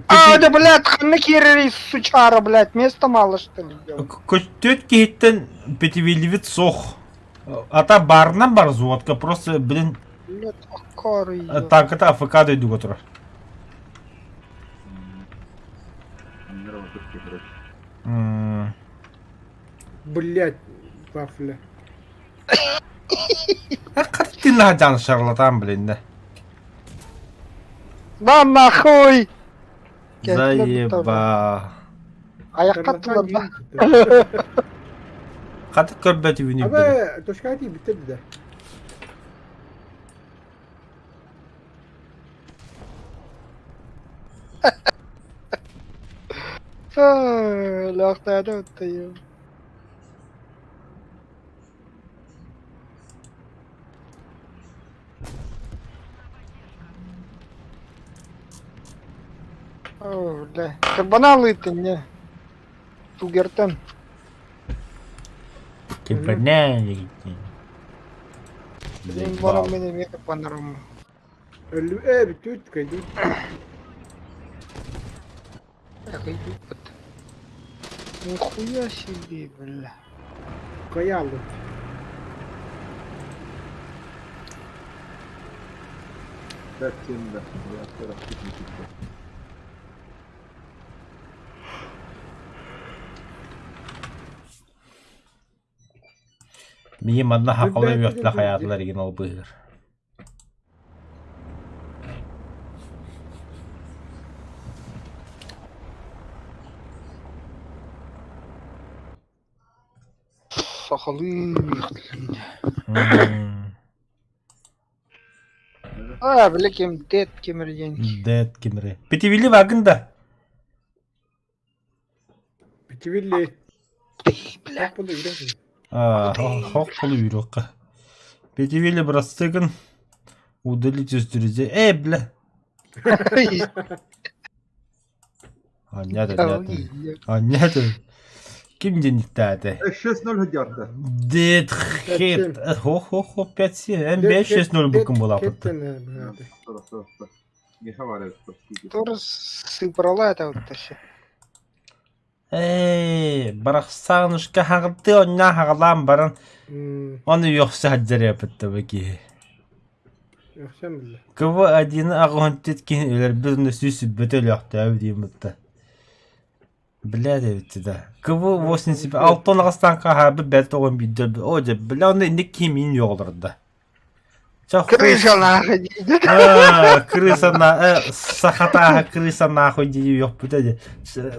А, да, блядь, ханна киирэрий сучара, блядь, места мало, что ли? Көстүөт киһиттэн пятивиливит суох. Ата барынан бар взводка, просто, блин, Блядь, акары. танката АФК дойдуга турар. Блядь, вафля. Хаттин жан шарлатан, блин, да. Да нахуй! Заеба. Аяққа тылырда. Хатык көрбөт үбүнү Аба, точкати биттерди да. Лахтада оттайым. О, бля. Кабана не. Тугертен. Киберне. Мен барам мен эме кабанарым. Э, бүттүт кайды. Нихуя себе, бля. Каялы. Так, да. Я скоро Миим манна хақалы үөхтэ хайаатылар игин ол быһыыр. Сахалыы. А, бля, кем дед кемерден. Дед кемере. Пятивили вагын да. Пятивили. Бля. Хох полу үйрөккө. Пятивили брастыгын удалить из друзей. Эй, бля. А, нет, нет. А, нет. Ким деньги-то 6-0 гадярда. Дед хет. Хо-хо-хо, 5-7. М5 6-0 букым была. Не говорят, простите. Тоже сыбрала это вот вообще. Эй, барахсанушка хаҕды онна хаҕалаан баран оны үөхсэ хаддьарыапытта киһи. Үөхсэн биллэ. КВ один аҕыһын түт киһин өлөрбүт уонна сүүс сүппөтө өлөөхтөөбүт диэн бутта. Бля диэбитти да. КВ 85 алтан аҕыстаан хаһаабыт бэрт оҕон биирдэ о дьэ бля онно инник киһи миин үөҕүлэрда. Крыса нахуй Крыса на сахатааһа крыса нахуй дии үөхпүтэ дии.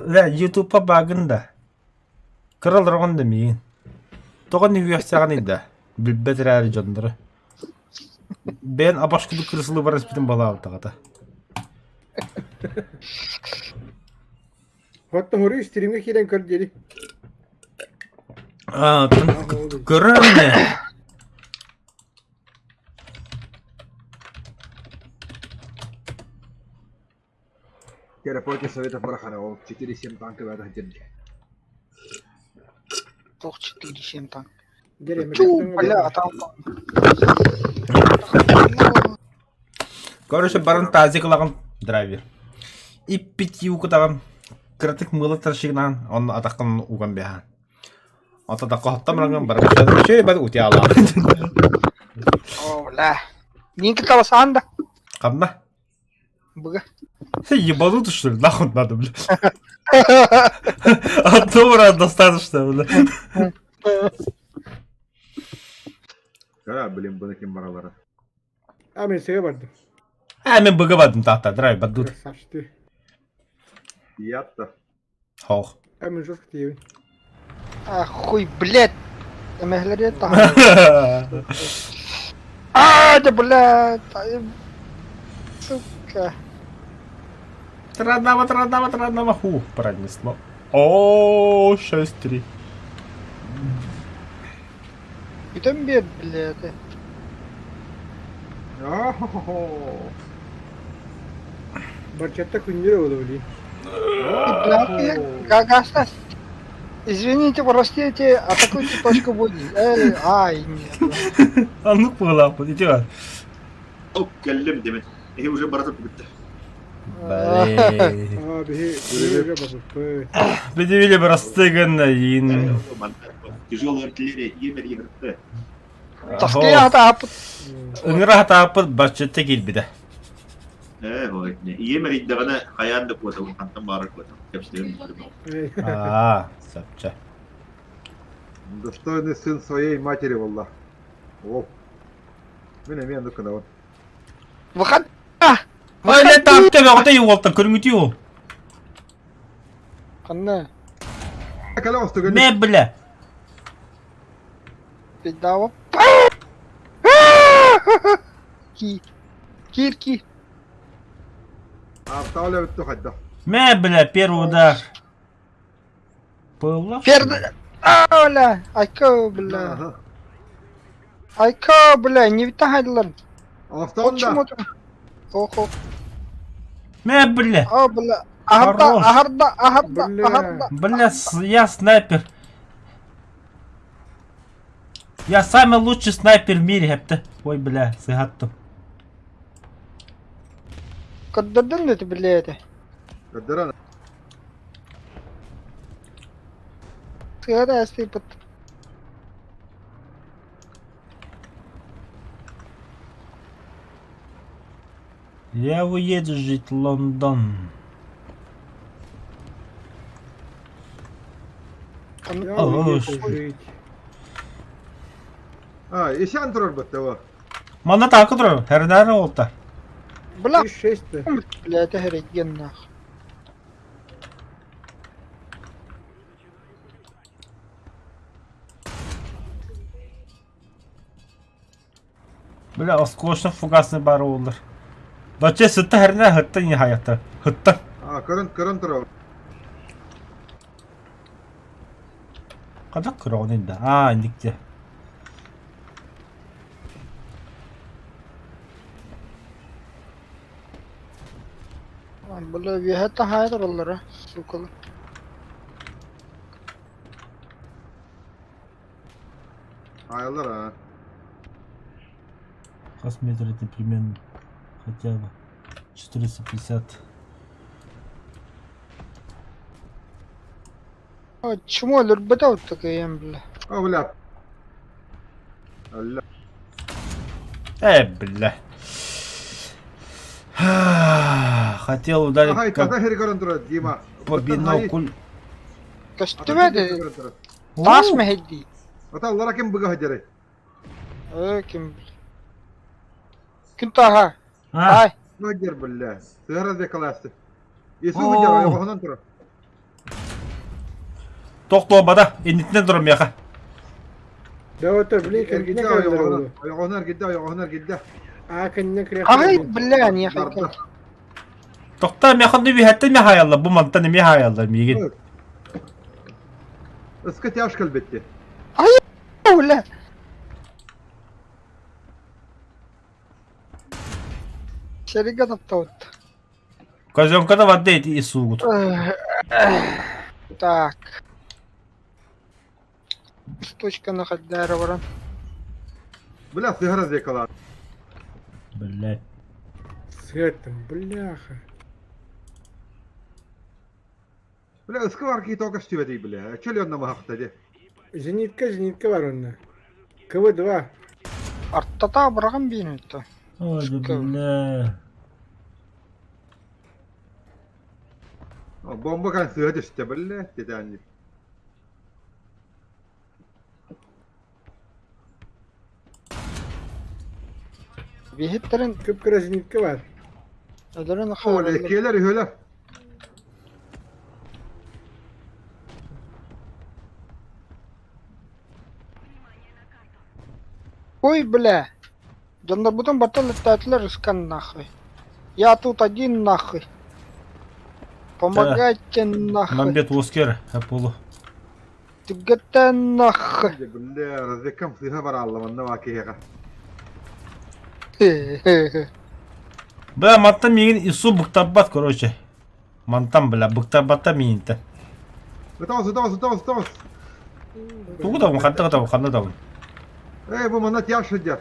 Бля ютубка баагын да. Кыралар да миин. Тоҕо үөхсэҕиний да. Билбэт эрээри дьоннору. Бэйэн абашкуду крысылыы баран испитин балаабытаҕата. Хатта хору стримге киирэн көр диэри. Аа, көрөр ини. Терапевте советов барахара ол 4-7 танка баата дирде. Туох 4-7 танк. Деревья Чу, бля, там. Короче, баран тазик ылаҕын драйвер. Иппит укутаҕын кыратык мыыла таршигынан онно атаххын уган биһаан. Ото да хоһоттон баран баран үчүгэй бар утиалаах. О, бля. Нинки таласаан да. Ханна? Быга. Ебанутый, что ли? Нахуй надо, бля. Одного раза достаточно, бля. Кара, блин, бұны ким баралара. А мен сыга бардым. А, мен быга бардым таата, драйв бардут. Красавчик. Ятта. Хох. А мен жестко тиебин. А, хуй, блядь. Эмэһлэри таһа. А, да, блядь. Сука. Траднава, траднава, траднава, ху, пронесло. О, 6-3. Бүтэн биэр, блядь. О-хо-хо. Барчатта күннүрэ буолуо дии. Блядь, Извините, простите, атакуйте точку будет. Эй, ай, нет. Оннук быһыылаахпыт, ити бар. Оп, кэллим демет. Эһи уже барата бүттэ. Блин. Аа, биһи биһи барбыппыт. Предъявили простыгын Тяжелая артиллерия Емер ЕРТ. Таскыйа атааппыт. Ыҥыра хатааппыт баччытта киирбитэ. Ээ, ой, Емер идэҕинэ хайаан да куотабын, хантан баҕарар куотабын. Кэпсэтэрим Аа, сөпчө. Достойный сын своей матери, валла. О. Мин эмиэ оннук гынабын. Выход. Ой, ле таапта бөҕөтө уолтан көрүҥүтүү ол. Ханна? Кэлэ оҕустугун. Мэ бля. Пиздава. Ки. Кир, кир. Аптаоля бүттү хайдах. Мэ бля, первый удар. Пылла? Перд... А, бля, айка, бля. Айка, бля, не витахайлар. Автоонда. Ох, ох. Мэ, бля. А, бля. Аһарда, аһарда, аһарда, аһарда. Бля, я снайпер. Я самый лучший снайпер в мире, хепте. Ой, бля, сыгаттым. Көрдөрдүн это, бля, это. Көрдөрөн. Сыгара эстипит. Я уеду жить в Лондон. Я уеду жить. А, ишан турар баттава. Манна таакы турар, хэрнээр уолта. Бля, 6-то. бля, это хереген нах. Бля, осколочно фугасный баар уоллар. Бачча сытта хэрнээр хытта не хаятта. Хытта. А, көрөн көрөн турар. Хата көрөҕүн да. Аа, инникте. Бля, үөһэ таһаайа тураллара, сука. Аялар а. Хас метр это примерно хотя бы 450. А, чмо өлөрбөтө такайым, бля. О, бля. Алла. Бля. Хотел ударить Ага, как тата хери көрөн турар, Дима. по бинокль. Көстүбэт таас мэһэйдии. Ата аллара ким быга хадьары? Э, ким Күн тааһа. А, Ай, Хадьар, бля. Сыгара декаласты. Иисус хадьар, айоҕоһунан турар. тохтуобата, иннитинэн турар миэхэ. Да вот, блин, кэргинэ Эргидде кэлэллэр ойоҕоһунан, буолуо. ойоҕоһунан эргидде, ойоҕоһунан эргидде. Аа, кэннинэн ай, кириэхтэрэ. бля, не хайка. Тохтоо миэхэ онно үһэттэн миэхэ айаллар, бу мантан эмиэ хаайаллар миигин. Ыска тяж кэлбитти. Ай, бля. Сэригэ таптабыт. Казенкада барда ити исугут. Так. Точканы хайдары баран. Бля, сыһара зекала. Блядь. Сыаттым, бляха. Бля, ыскы бар киһи тоҕо көстүбэтий, бля. Чөл онно маһахта де. Зенитка, зенитка бар онно. КВ-2. Артата быраҕан биэрин Ой, да бля. Бомба кан сыһа түстэ, бля, тетанник. Биһиттэрин Кып-кыра зенитка бар. өлөрөн О, хаалаллар. леккелер үһөлөр. Ой, бля. Дьоннорбутун барта летатлар ыскан нахуй. Я тут один нахуй. Помогайте нахуй. Мамбет Оскер, Аполло. Түгэтэн нахуй. Бля, разведкам сыһа бар алла, манна ба киһиэхэ. Бля, мантан миигин ИСУ быктарбат, короче. Мантан, бля, быктарбатта миигинтэн. Ытаҕыс, ытаҕыс, ытаҕыс, ытаҕыс. Тугу табын, ханна табын, ханна табын? Эй, бу манна тяж сылдьар.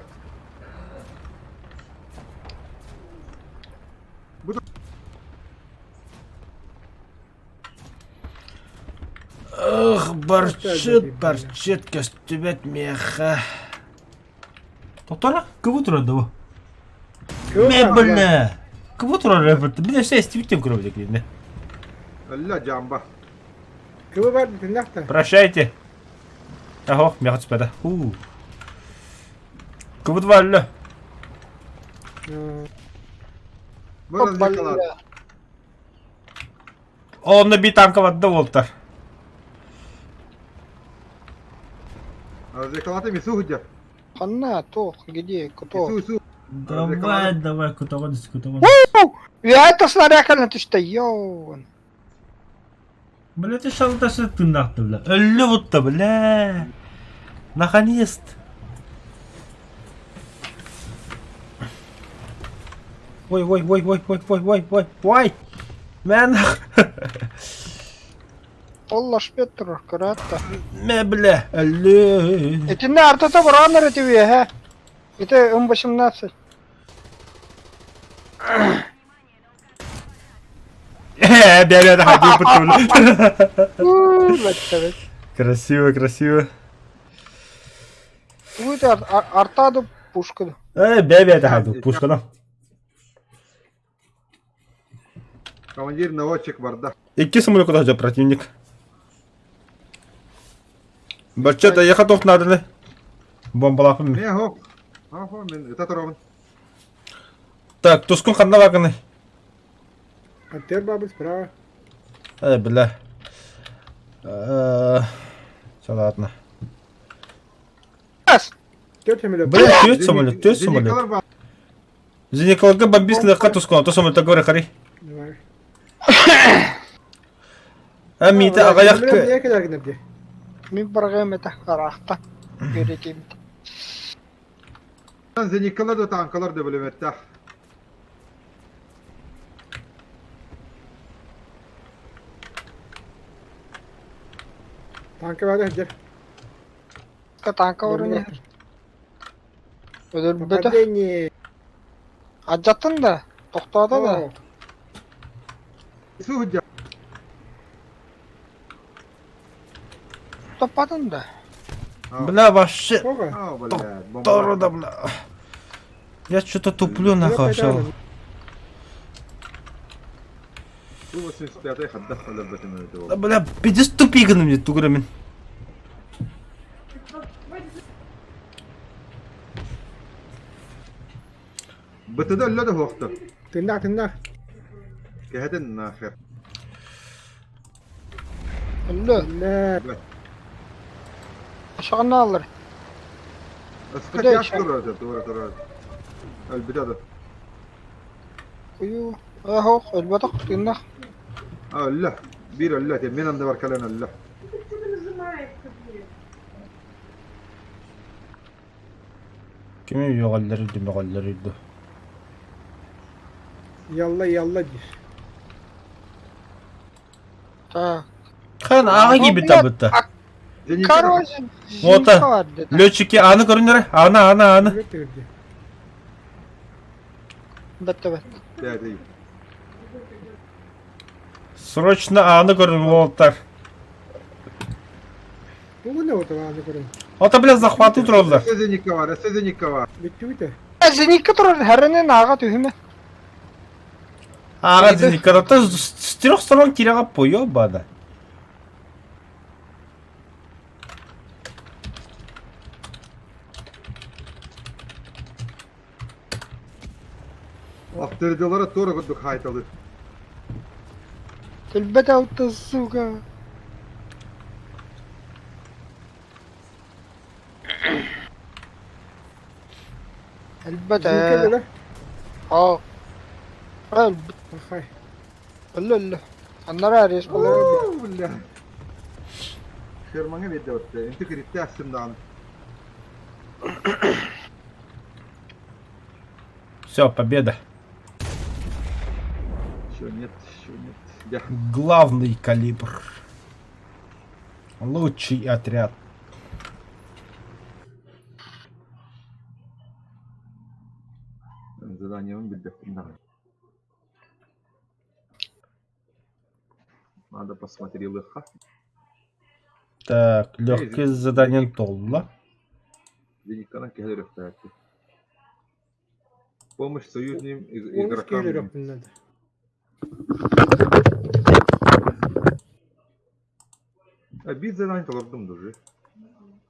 Ых, барчыт, барчыт, көстүбэт миэхэ. Тоқтора, кыбы турар да бу? Мэ, бля! Кыбы турар эбит. Мин өссө эстибиттен көрөбүт экинне. Өллө жамба. КВ бар тыннахта. Прощайте. Ахо, миэхэ түспэтэ. Ху. Кыбыт бар өллө. Бу разведкалар. Бля. Онно би танка барда буолтар. Разведкалаты мису сылдьар. Ханна, туох, где, кто? Ису, ису. Давай, давай, кутаҕын ис, кутаҕын. Я это снаряд кэлэн түстэ, йоу. Бля, ты шалтасы тыыннаахты, бля. Өллө бутта, бля. Наконец-то. Ой, ой, ой, ой, ой, ой, ой, ой, ой. Мэн. Ол лашпет турар, көрөөт Мэ, бля, өллө. Итиннэ артата бурааннар этибиэһэ. Ити М18. Бля, бля, да, бля. Уу, бэттэ Красиво, красиво. Уу, это артаду пушка. Бля, бля, да, пушка, Командир наводчик барда. Икки самолет куда противник. Бачча ехать тох надо. Бомбалапым. Мен хоп. Ахо, мен ыта турамын. Так, тускун ханна ваганы. А теперь бабы справа. Э, бля. Все, ладно. Раз! Төрт самолет. Бля, төрт самолет, төрт самолет. Зениткалар бар. Зеникалга бомбист легка тускун, а то самолет говори, хари. Давай. А мита Бля, агаyak. не кэлэр гынар дии. Мин барҕыам этэ, араахта. Үөрэтиим. Зениткалар да танкалар да бөлөмөттөх. Танка баада сылдьар. Танка орун Өлөрбөтө. Нападение. Адьаттын да, тохтоото да. Ису сылдьар. Топпатын да. Бля, вообще. Сколько? А, бля, бомба. Торо да, бля. Я что-то туплю нахуй вообще. Су 85 хаддах өлөрбөтүм Да, бля, пиздец тупик на мне туграмин. Бытыда өллө да хуохтар. Тыннах, тыннах. Кэһэтин нахер. Өллө. Бля. Ашаҕына алар. Ыска Куда тяж еще? турар, тура турар. Өлбүтэ да. Уйу. Ахох, өлбөтөх тыыннах. А, өллө. Биир өллө, те мен анда бар кэлэн өллө. Кими йогаллары ди, мөгаллары ди. Ялла, ялла диир. Так. Хан ааҕа киирбит табытта. Зенитка. Короче, Ота. зенитка бар деді. Летчики аны көрүннэрэ. Аны, аны, аны. Бетте бет. Пятый. Срочно ааны көрүн уолаттар. Бу не вот ааны көрөн. Ото, бля, захваты тураллар. Өссө зенитка бар, өссө зенитка бар. Бүттүбүт. Зенитка турар хәренен ааға түһүмэ. Ааҕа зенитка с трех сторон кирэҕэ поебана. Автырдылара туора курдук хаайталыр. Тилбет алты, сука. Элбет Зенитка ээ. да? Аа. Элбет. Ахай. Өллө өллө. Аннара арес болар. Оо, бля. Фермаңа берді өтті. Инти киритте астымдан. Все, победа. Еще нет, еще нет. Я. Главный калибр. Лучший отряд. Заданием билбэппин даҕаны. Надо посмотреть лыха. Так, легкое задание толла. Зенитканан киһилэр өктөөттү. Помощь союзным Он игрокам. киирэр надо. А биир задание толордум даже.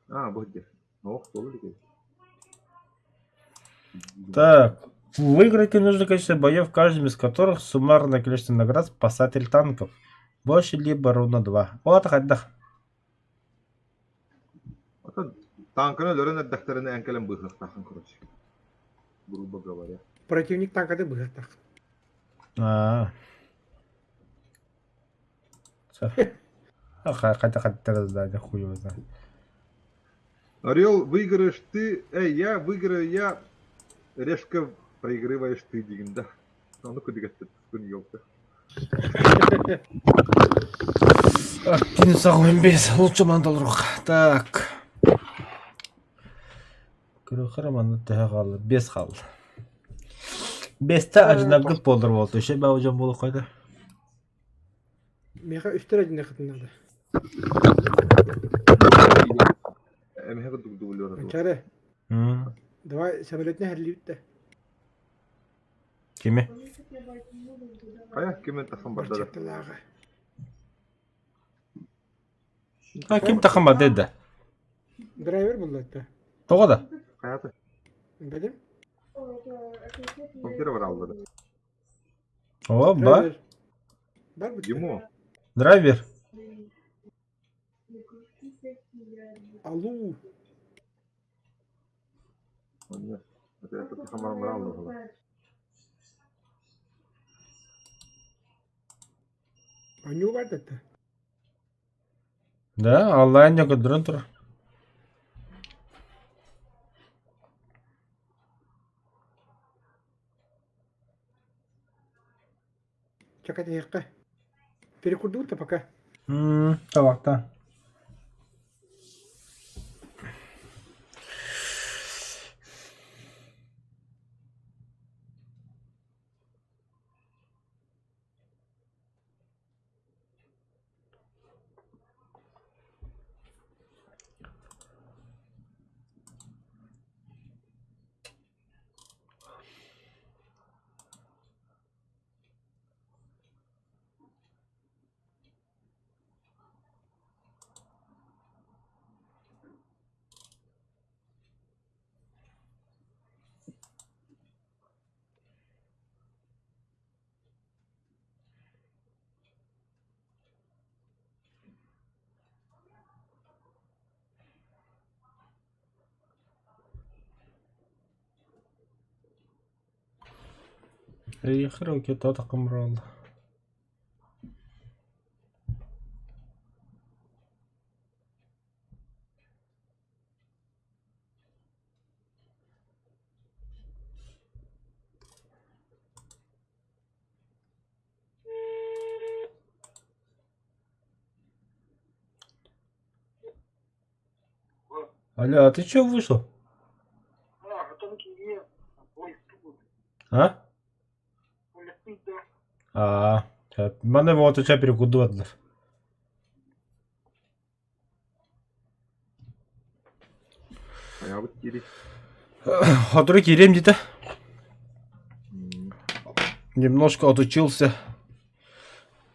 А, вот где. Ох, толордум. Так, выиграть нужно количество боев, каждым из которых суммарное количество наград спасатель танков. Больше либо ровно 2. Вот, хаддах. Ата танканы өлөрөн эрдэхтэринэ эн кэлэн быыһыахтааххын, короче. Грубо говоря. Противник танкады быһыахтаах. А. Всё. А, Хотя хотя задание, хуй его знает. Орел, выиграешь ты, эй, я выиграю, я, Решка, проигрываешь ты, диэн, да. Ну, куда ты, елка. Один без. Лучше мандалрух. Так. Көрөхөр манна төһө хаалла? Биэс хаалла. Биэстэ одинаргыт буолар буолта. Үчүгэй баҕайы дьон буолуох хайда. Миэхэ үстэр одиннахытын надо. Эмиэ курдук дублер. Манчаары, давай самолетне хәрлибит да. Кими? Хайа, ким тахсан барда да. Барчатталааҕа. А ким тахсан барды да? Драйвер булла да. Тоҕо да? Хайата, Билим? компьютер бар алды да. О, ба. Драйвер. Бар бу. Димо, Драйвер. Алу. он это это тахсан бар алды. Аню бар да. Да, Аллах не көдөрөн тур. Чакат яққа. Перекурдук пока. Табакта. Ехрок это таком. Алло, а ты чё вышел? А? Аа, маны вот ча перекудуатлар. Хайабыт кири. Хотуру киириэм диэтэ. Немножко отучился.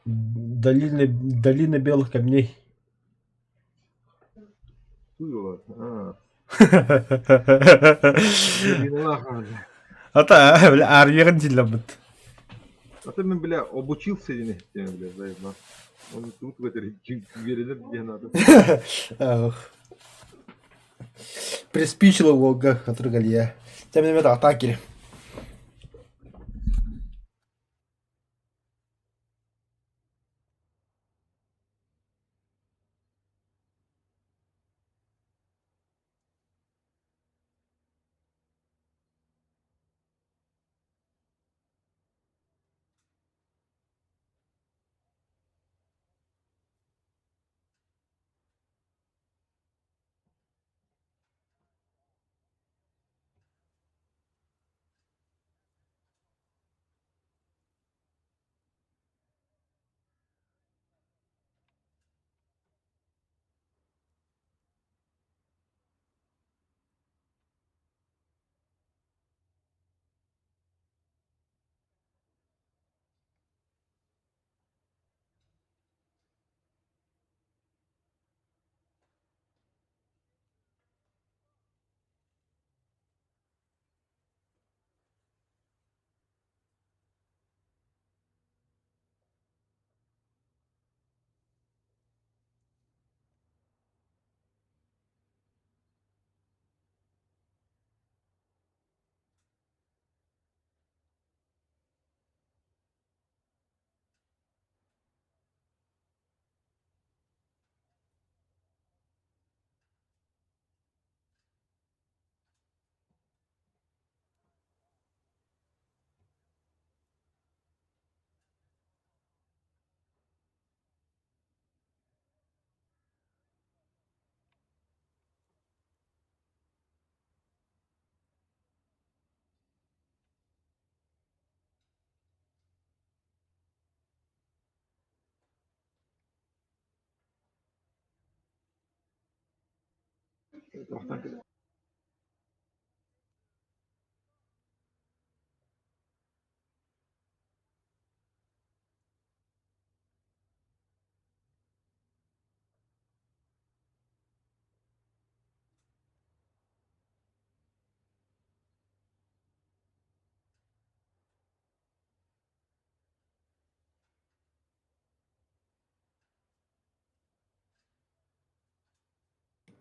Долина, долина белых камней. Ата, бля, армияҕын дьиллэммит. А ты мен, бля, обучился диэн иһиттим, бля, заебал. Он тут в этой үөрэнэр диэн аата. Приспичило уолга Хатыргалия. Тем не менее, атаки.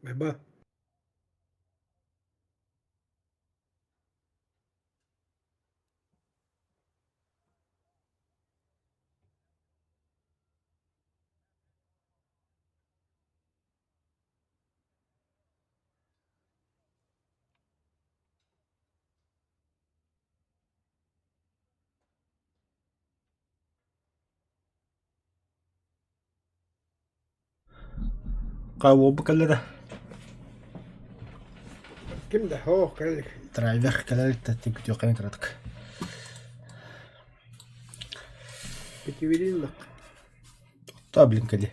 Ба. Уолбут кэллэ да? Ким да, оо, кэллик. Драйвер кэлэр күтүөххэ кыратык. Пятиверин Та блин кэлли.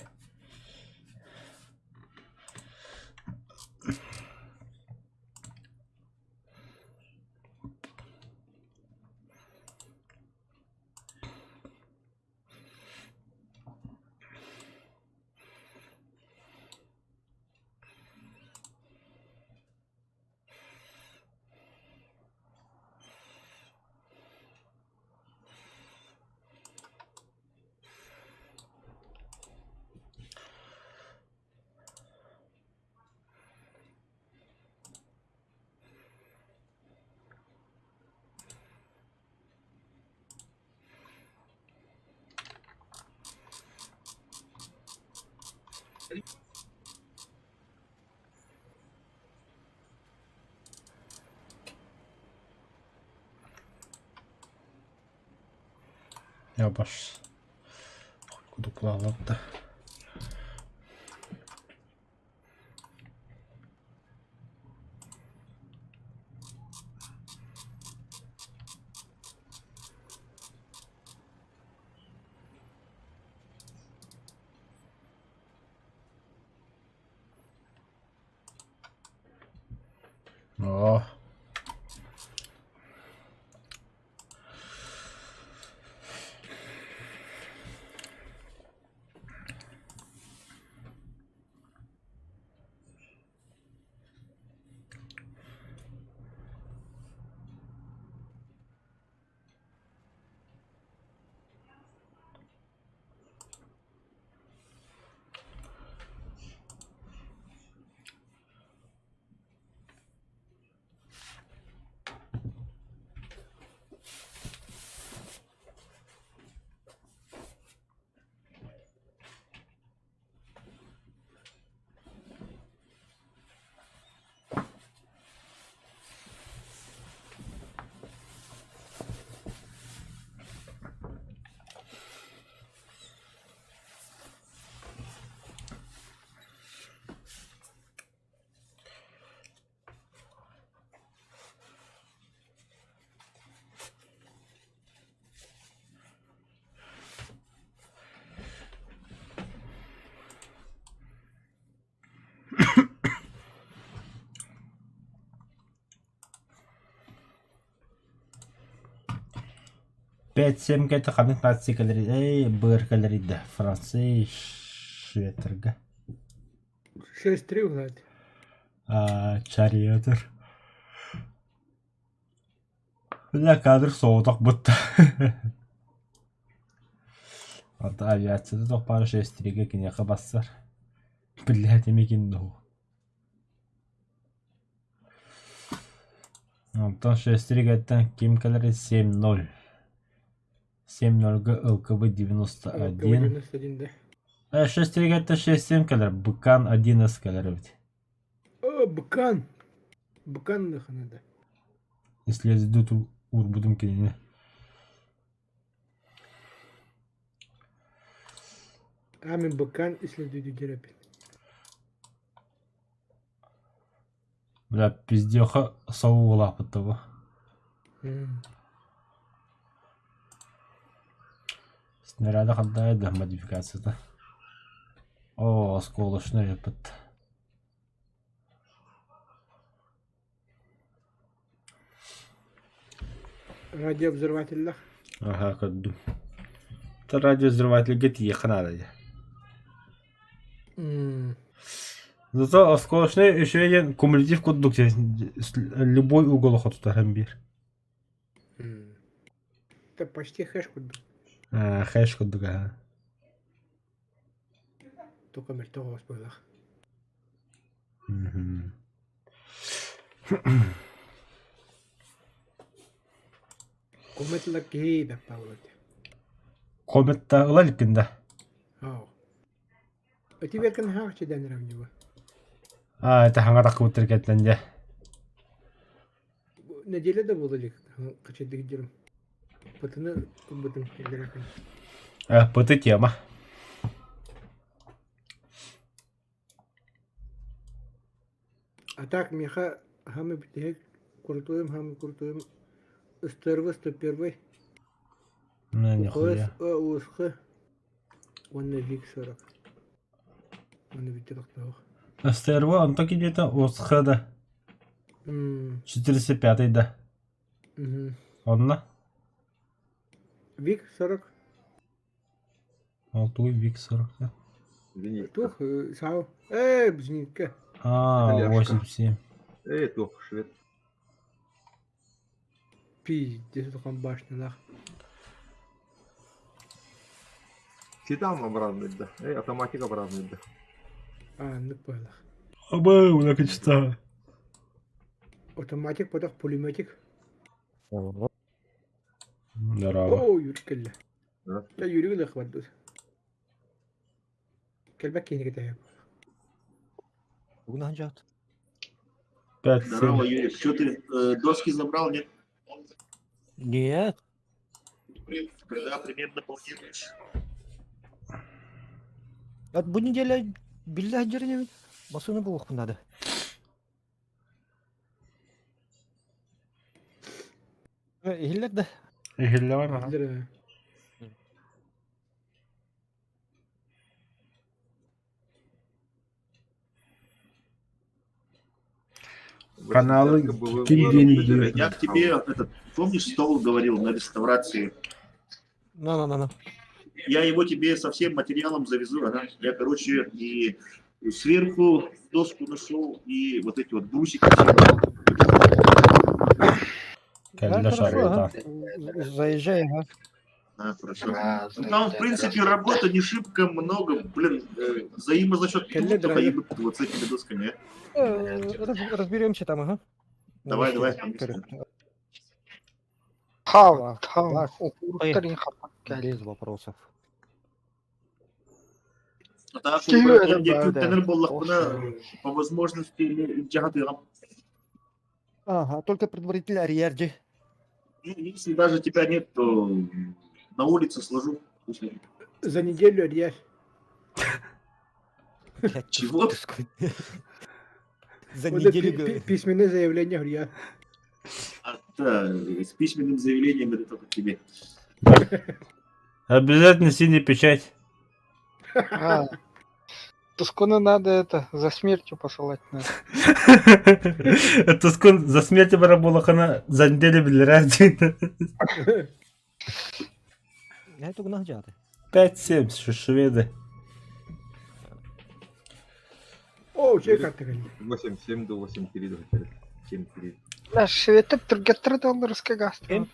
Я баш кудуплаабат да. Оо. Пять семь кэлтэ ханнык нация кэлэрий эй быар кэлэрий да Франция Шветерга 6-3 уһаат. А Чариотер Бля кадр соҕотох бутта Онто авиацияда туох баара шестеригэ киниэхэ бассар Биллэһэ тимикин дуу Онтон шестеригэттэн ким кэлэрий 7-0 7-0-га ЛКБ 91 91 да. Шестеригэттэн 6-7 кэлэр Быкан 1С кэлэр эбит О, быкан. Быкан да. Ислезду уурбутум кинини А мин быкан иследуду дерепин. Бля, пиздеха сау улааппыт бу. Снаряда хантая да модификацията. О, осколочный ыппыт. Радиовзрывателлах. Аха, көрдүм. Это радиовзрывательга тиийиэххэ наада дии. Зато осколочный үчүгэй диэн кумулятив курдук любой угол хотутар биир. Это почти хэш курдук. Хэш курдук аха. Только мөлтөх оҕус быһыылаах. Комет киһи да Павлович. Комет та ыла иликкин да? Ау. Эти беркен хаахчы дэнэрем ньуга. А, это хаҥа таххыбыттар кэттэн дьэ. Неделя да буола илик хачайдык дьэрим. Пытыны ылбытым эллэрэ Пыты тема. А так миэхэ хаамый бүтэһик курутуйум хаамый курутуйум СТРВ 101 Ну, нихуя. УСХ уонна ВИК 40 уонна бүттэ тохтоох. СТРВ онто где-то УСХ да. 405 да. Онно? ВИК 40 Алтуй ВИК 40 да. Зенитка. Туох сау ээ зенитка. А, Ляшка. 8-7. Эй, туох, швед. Пиздец улахан башнялаах. Седан обратный, да. Эй, автоматик обратный, да. Ааннык быһалаах. Абы, много часа. Автоматик потох пулеметик. Здорово. Оо, Юрик кэллэ. Да. Дьэ, Юрик ылыах барбыт. Кэлбэт киһини кэтэһэ. Бүгүн аһан 5 Здорово, Юрик. Что ты, доски забрал, нет? Нет. Когда примерно планируешь? Вот бу неделя биллэ дьэринэбит. Машина булуохпун надо. Иһиллэр да. Иһиллэҕин аха. Билэр Каналы Восьмидесятка было- ким было диэн бы диэн. Я к тебе, этот, помнишь, стол говорил на реставрации? На-на-на-на. Я его тебе со всем материалом завезу. Ага. Я, короче, и сверху доску нашел, и вот эти вот брусики. все брал. Кэллэ Да, хорошо, шарыта. ага. Заезжай, ага. А, хорошо. Ну, там, в принципе, работа не шибко много. Блин, взаимозачет Кэллэ, тут только дорогой. ебут вот с этими досками. а. Разберемся там, ага. Давай, давай. Хав, хав, Ваш. укуртарин хапак. Без вопросов. А так, Киһи он эрэ диэки баар үктэнэр буоллахпына, Ох, по возможности илдьэҕэ Ага, только предварительно арьерди. Ну, если даже тебя нет, то на улице сложу. За неделю я. Блядь, Чего? ты сколько- За Вот неделю, пи- пи- говорит. Письменное заявление, говорю, я. А, да, с письменным заявлением это только тебе. Обязательно синяя печать. А, Тускуна надо это, за смертью посылать надо. Тускун за смерть барабулахана за неделю билэрэр Я это гнах дьяты. 5-7 шведы. О, че карта кэллэ. 8-7 до 8-3 до 7-3. Бля, шведтэр түргэттэр долларска гастар.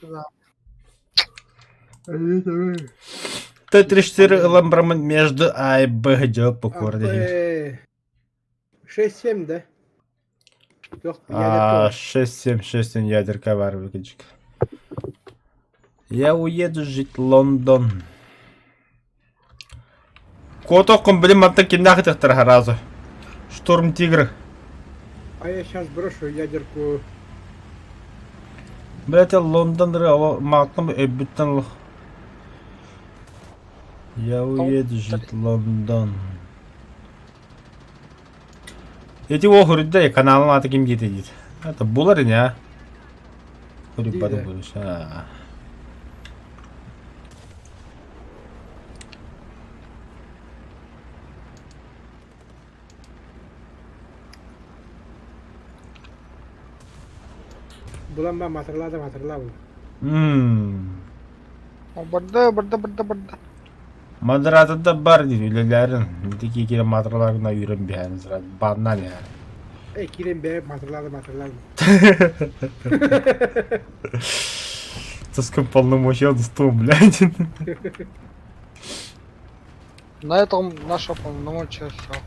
Т-34 ламбрамын между А и Б где по корде. 6-7, да? Yok, А, я 6-7, 6-7 ядерка бар выкидчик. Я уеду жить в Лондон. Котоккун блин мантан кимнээх ытыктар сразу. Штурм Тигр. А я сейчас брошу ядерку. Блять, Лондон мааттам өбүттэн лох. Я уеду жить в Лондон. Эти оһурда каналым аты ким диэтэ диит. Это булар ини а? Хурибата Диде. будешь. А. Булан ба матырла да матырла бу. Ммм. Барда, барда, барда, барда. Модератор бар диир үлэлэрин. Ити киирэн маатыраларына үүрэн биһэн сразу баннан я. Эй, кирен бе матырла да матырла бу. Тоском полномочия стол, блядь. На этом наша полномочия все.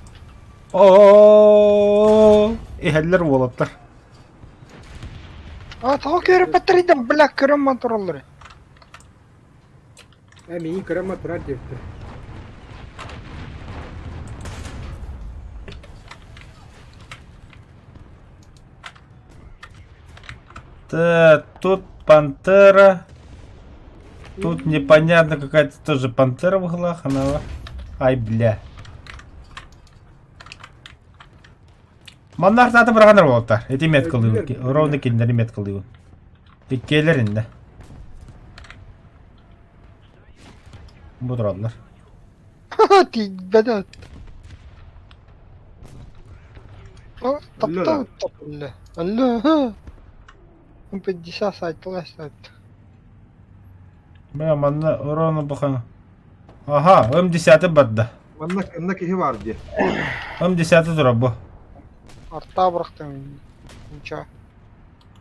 О, иһэллэр уолаттар. А, того көрө патридам, бля, көрө моторлары. Э, миин көрөн матырар диэбиттэр. Так, тут пантера. Тут непонятно какая-то тоже пантера в углах, она. Ай, бля. Маннах таты быраханар уолаттар. Эти меткалыыбын. Өлдүлэр, Ровно кинилэри меткалыыбын. Иккиэлэр иннэ. Бу тураллар. Тиийбэт. О, таптал, таптал. Алло. 50 сайтла сайт. Бля, манна ровно бахан. Ага, М10 барда. Манна манна киһи баар дии. М10 турар бу. Арта бырахтым. Ничего.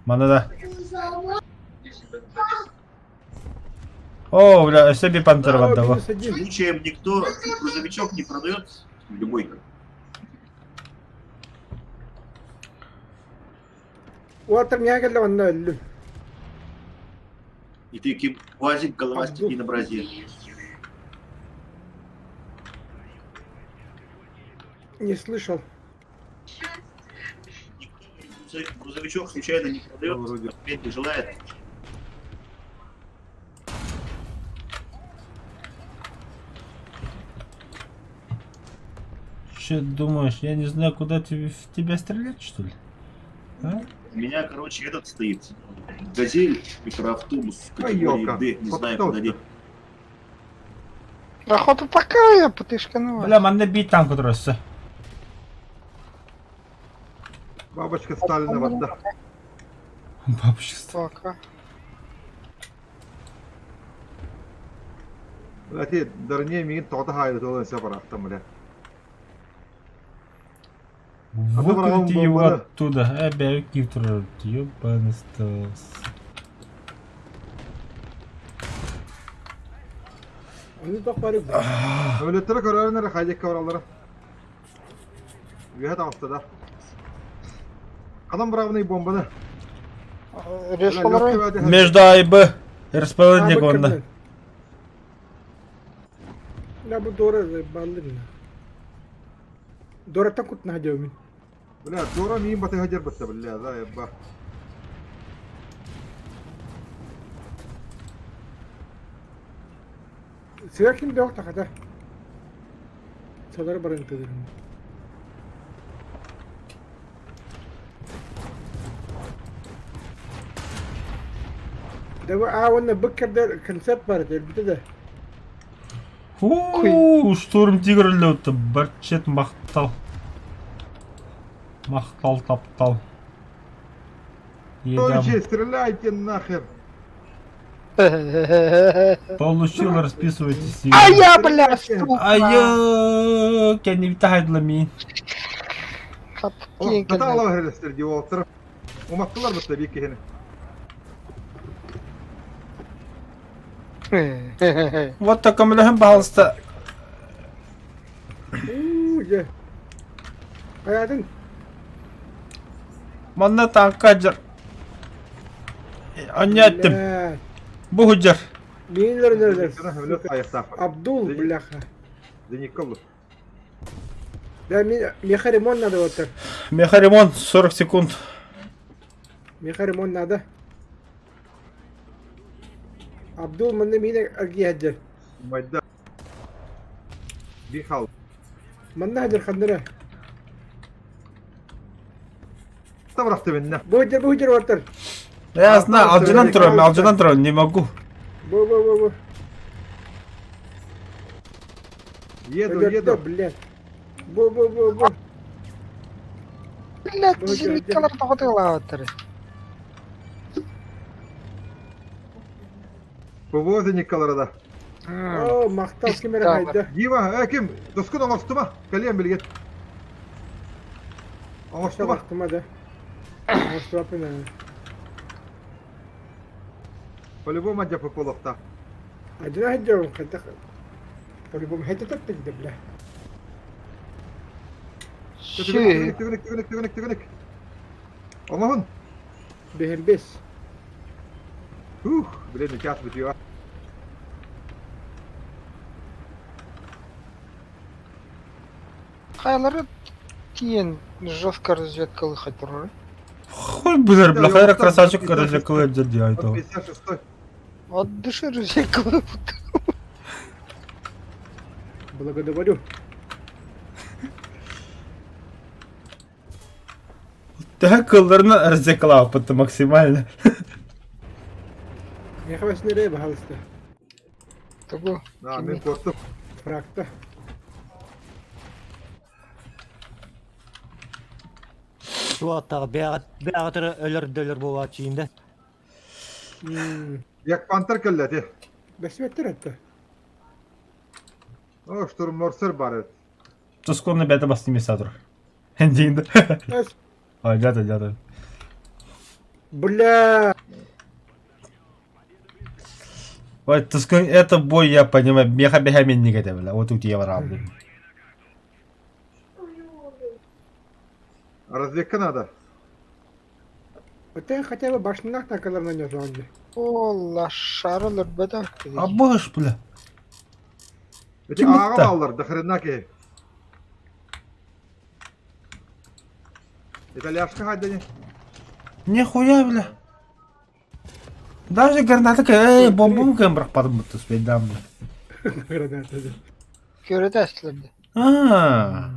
Манна да. О, бля, өссө би пантера барда бу. Минус один. Случаем никто грузовичок не продает, любой. Уолаттар миэхэ кэллэ манна өллүм. И ты ким УАЗик головастик не на бразе. Не слышал. Никто грузовичок случайно не продает, Вроде. ответь не желает. Че думаешь, я не знаю, куда тебе, в тебя стрелять, что ли? А? У меня, короче, этот стоит. Газель, микроавтобус А, категории ёлка. D, не знаю, куда деть. Охота такая, потышка ну. Бля, манна бит танк турар өссө. Бабочка Сталина барда. Бабочка Сталина. Пока. Бля, ти дарне миигин тоҕо таһаайбыт ол сөп араахтан бля. Выкрути его оттуда. Э, бля, кип турар. Ёбаный стас. Ону туох бары Өлөттөрө көрөөрүн эрэ хайдьакка бараллара. Үөһэ таҕыста да. Ханан быраабынай бомбаны? Решалары. Между А и Б. Расположение онно. Да бу Дора баллын. Дораттан кутна диэмин. Бля, Дора миин батыһа дьарбытта, бля, да, ебба. Сыа ким да тахата. Салары баран тыдырым. Да а уонна бу кэрдэр концерт бар этэ өлбүтэ да. Уу, штурм тигр өллөттө. Барчет махтал. Махтал таптал. Товарищи, стреляйте нахер! Получил, расписывайтесь. А я, бля, сука! А я, кэннибитэ хайдламин. Хата алла дии уолаттар. Уматтылар бытта биир киһини. Вот такомлөһөн баһалыста. Уу, дьэ. Хайатын? Манна таанка дьар. Анньа эттим. Бу худьар. Абдул, бляха. Да, меха ремонт надо вот так. Меха ремонт 40 секунд. Меха ремонт надо. Абдул манна миин аргиһаддер. Майда. Бихал. Манна хадыр хандыра. Табырахты бинне. Бу хадыр бу хадыр вартар. Я знаю, алдьанан турам, алдьанан турам, не могу. Бу бу бу бу. Еду, еду. Блядь. Бу бу бу бу. Блядь, зеникалар тоҕотуолаабыттар. ПВО зеникалара да. Оо, махтал ким эрэ хайда. Дима, э ким? Доскун оҥостума. Кэлиэн билигин. Оҥостума. Оҥостума да. Оҥостубаппын По-любому адьапы буолуохтаах. Адьына сылдьабын хайдах по-любому хэтэ таттык да бля. Түгүнүк, түгүнүк, түгүнүк, түгүнүк, түгүнүк. Оҥоһун. Бэһирбэс. Ух, блин, час бүтүө. Хайалары тиийэн жестко разведкалыы турар. Хуй билэр, бля, хайра красавчик разведкалыы дьэ айтол. 56 От души разведкалыы. Благодарю. Төһө кылларына разведкалаабыт максимально. Миэхэ баснерэ баһалыста. Тугу? Да, мин куоттум. Фракта. Суаттаҕа бэйэҕитэр өлөр-дөлөр буолааччы индэ. Як пантер кэллэ ти. Бэсибэттэр этэ. О, штурморсер бар эт. Тусконна бэйэтэ бастыҥ миэстэ турар. Диин. Ой, дята, дята. Бля! Ой, Тускун, это бой, я понимаю, меха бэһэ минник этэ, бля. Вот тут я барам, блин. Разведка надо. Вот я хотя бы башнах такалар нанес он. О, лошара өлөрбөтө. А баш, бля. Эти Ким ааҕа ытта? бааллар, да хрена киһи. Итальяшка хайдани. Нихуя, бля. Даже граната, эй, бомбу кэм бырахпатым бутта успеть дам, бля. Граната. Көрөтө эстилерди. А.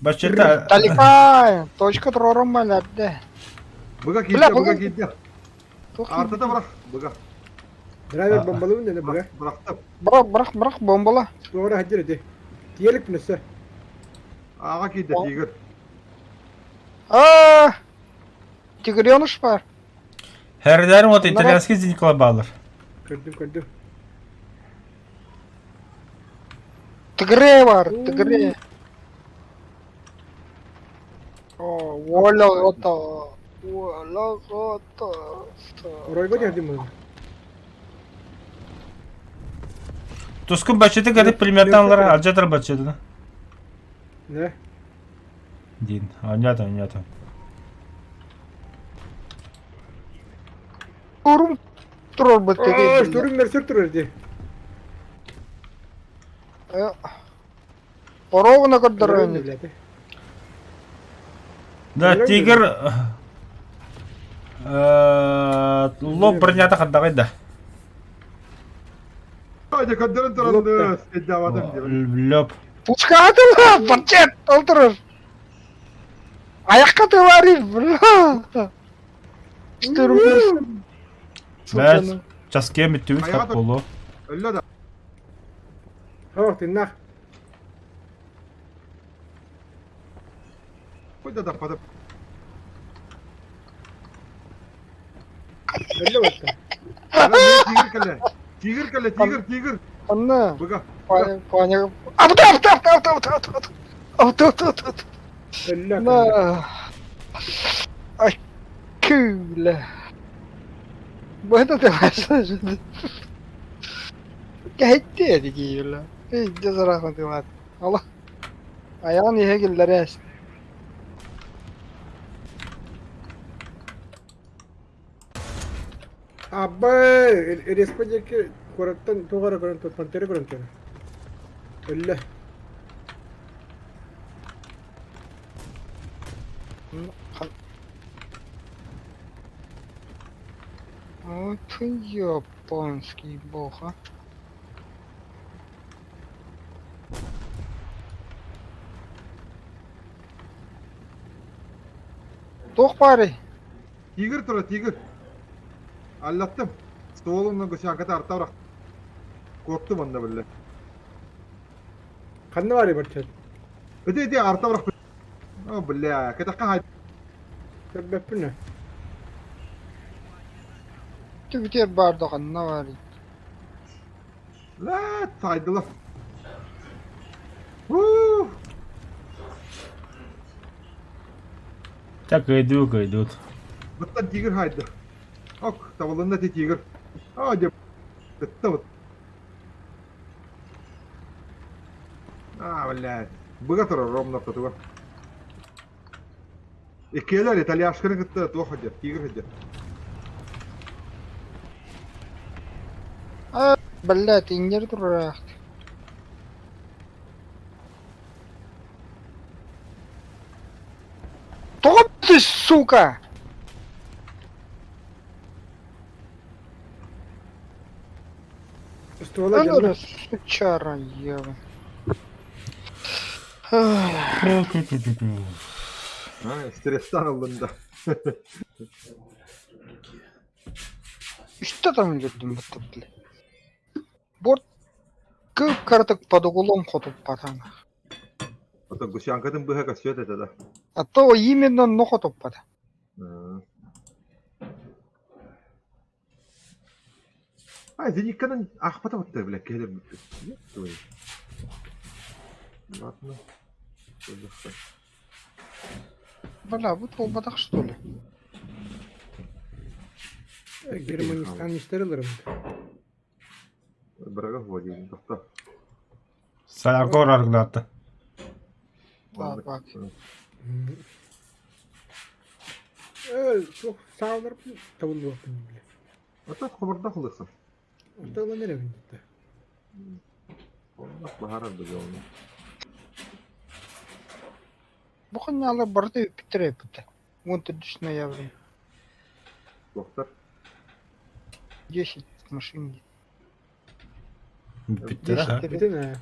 Бачета. Таликай, точка турорум малярды. Быга Бля, киирдэ, быга быга- киирдэ. Артата бырах, быга. Драйвер бомбалыбын дэнэ быга. Бырахтым. Бырах, бырах, бырах, бомбала. Туора хадыр эти. Тиэлик пнессе. Ааҕа киирдэ тигр. Аа, тигреныш бар. Herler вот итальянский зеникла баллар. Көрдүм, көрдүм. Тигре бар, тигре. О, воля гота. Воля гота. Оройго дьэрдим буолла. Тускун баччыты кэтip примертан алар, алдьатар баччытын. Не? Диин, оонньоото, оонньоото. Урум турар Оо, штурм мерсер турар дии. Оровна көрдөрөн. Да, тигр лоб бронята хаддаҕай да. Дьэ көрдөрөн туран сиддаватым диэн. Лөп. Пускатыла, бачет, толтурur. Ayakka тывари, бля. Штурм. Бэс, часкиа мүттүбүт хап буолуо. Өллө да. Оо, тыннах. Куйда да пада. Өллө батта. Тигр кэллэ. Тигр кэллэ, тигр, тигр. Онно. Быга. Паня. Авто, авто, авто, авто, авто, авто, авто, авто, авто, авто. Өллө. На. Ай, кul. Vad heter det? Кэһэттиэ дигиилэ. Пиздец ыраахтылаат. Алла. Айаҕын иһэ киллэрээс. Аббай, респа диэки куораттан туох эрэ көрөн тур, пантера көрөн турар. Өллө. Вот японский бог, а. Туох баарый? Тигр турар, тигр. Аллаттым. Стволунан гусянката арта Куоттум онно биллэ. Ханна баарый барчат? Ити ити арта бырахпыт. О, бля, кэтэххэ хай. Көрбөппүн ээ. Түбүтүөр баар да ханна баарый? Лээ, сайдылар. Уу! Так кыайдыы кыайдыбыт. Быттан тигр хайда. Ок, табылынна ти тигр. О, дьэ, кыттабыт. А, блядь. Быга турар ровно ортотугар. Иккиэлэр итальяшканы кытта туох сылдьар, тигр сылдьар. А, блядь, иҥнэри тураахт. Тоҕо ты, сука? Ствола дьонно. Сучара ева. Стресстан ыллым да. Что там өлөрдүм баттап бile. Борт кып-кыратык под углом хотуппатаҥ. Ото гусянкатын быһа көстүөт этэ да. А то именно но хотуппата. А, зеникканан аахпата батта бля, кэлэр бүттү. Твою. Ладно. Бля, бу туолбатах что ли? Германистан истер ыларым. Бырага вводили, тохто. Саркор аргылаатта. Так, так. Э, суох саалар табыллыбаппын бile. Ото хобордох ылыхсың. Онто ылан эрэбин дитта. Оннук баһарар да дьону. Бу ханньаалар барыта үппүттэр эппиттэр. 14 ноября. Туохтар. 10 машин. Бүттэ да. Бүтүн ээ.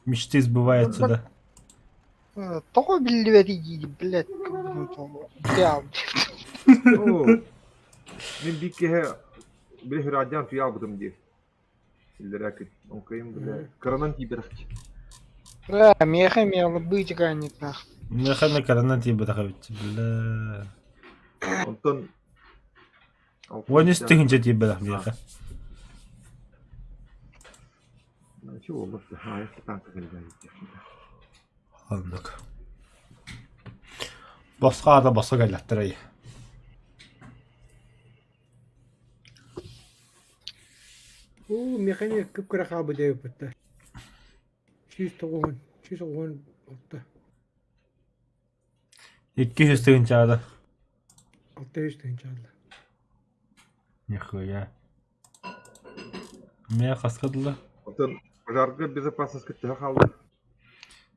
Мечты сбываются, да. Тоҕо биллибэтий диир, блядь, я Мин биир киһи били Хыраадьаан туйаабытым дии. Иллэрээки. Оҥкайым бile кыранан тиийбэтэх. Бля, миэхэ эмиэ быычыкаанньытнаах. Миэхэ эмэ кыранан тиийбэтэх эбит, бля. Онтон 13 тыһыынча тиийбэтэх миэхэ. Чего болбут аайы танка кэлбэт. Оннук. Босхо аата босхо кэллэхтэрэй. Уу, миэхэ эмиэ кып-кыра хаалбыт диэбиппит да. 190, 196. 200 тыһыынчаада. 600 тыһыынчаада. Нихуя. Мэ хаска дылы? Оттон пожарга безопасность төһө хаалла?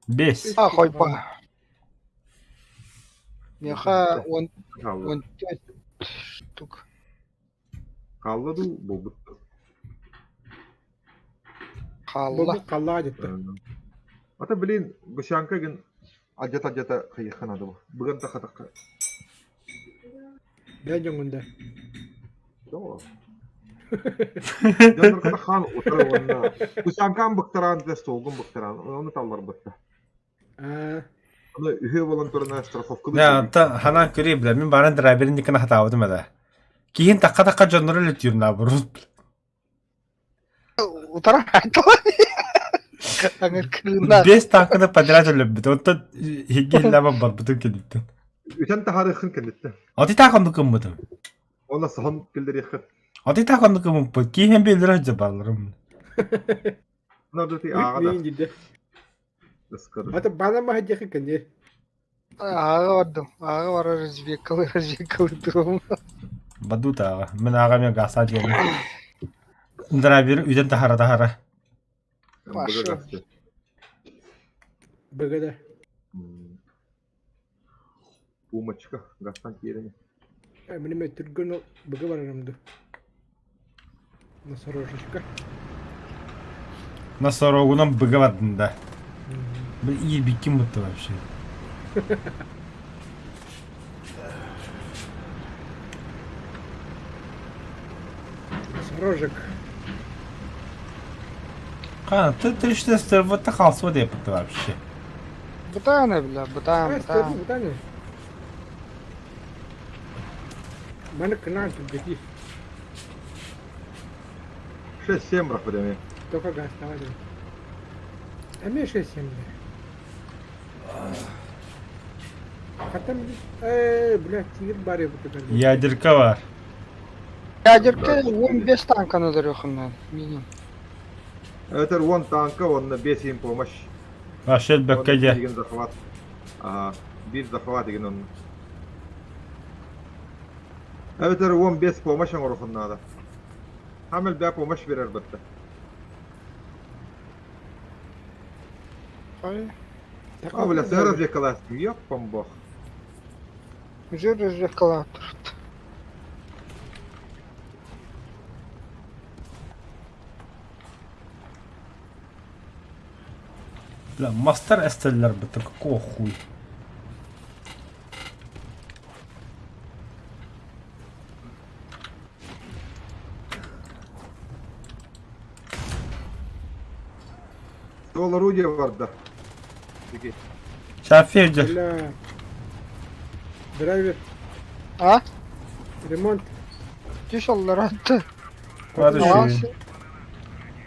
Бес. А, хойпа. Миэхэ он Хаалла. 14 штук. Хаалла дуу буолбут. Хаалла. Буолбут халлаа дьиттэ. Ата блин, гусянка гин адьата-адьата хайыхха надо бу. Быган тахатахха. Бэйэ дьоҥҥун да. Доо. Дьоннорго хаан утары уонна гусянкаан быктараан да столгун быктараан ону талларбытта. Аа, Аны үһүө буолан туран страховка Да, онтон ханаан көрүө бля, мин баран драйверин диккана хатаабытым этэ. Киһин тахха-тахха дьоннору өлөтүүр наоборот. Утара айтылар. Аңыр кырыылаах. Бес таакканы подряд өлөрбүт. Онтон иһигги иһиллэбэн барбытым кэнниттэн. Үтэн таһаарыаххын кэнниттэн. Ати таак оннук гыммытым. Уонна соһон киллэриэххин. Ати таак оннук гыммыппыт. Киһин билэр сылдьа баалларым. Надо ты ааҕа да. миин дьидэ. Ата бана маһа диэхи кэнниэ. Ааҕа бардым. Ааҕа барар разведкалыы разведкалыы турабын. Бадут ааҕа. Мин ааҕа мен гаса диэни. Драйвер үтэн таһара таһара. Паша. Бөгөдө. Пумочка, гастан киирэн. Мин эме түргөн быгы барарым ду. Носорожечка. Носорогунан быга бардын да. Бу иирбиккин бутта вообще. Носорожек. Ха, ты ты что стервота халсо деппит вообще. Бытаана бля, бытаан, бытаан. Бытаана. Маны кынаан түргэтии. 6-7 бырахпыт эмиэ. Только газ давай. Эмиэ 6-7 Хатан блядь, тигр бар эбит Ядерка бар. Ядерка 15 танканы өлөрүөхүн минимум. Этер 10 танка, онно 5 им помощь. Вообще бэккэ дьэ. Деген захват. Ага, биир захват деген онно. Эбэтэр 15 помощь оҥоруохун наада. Хам элбэх помощь берер бытта. Ой. А, бля, сэр развлекалась. Ёппам бог. Жир развлекалатор. Бля, мастер эстеллер бытта какого хуй. Ствол орудия барда. Шафир дьэ. Бля. Драйвер. А? Ремонт. Түс оллоратты. Куда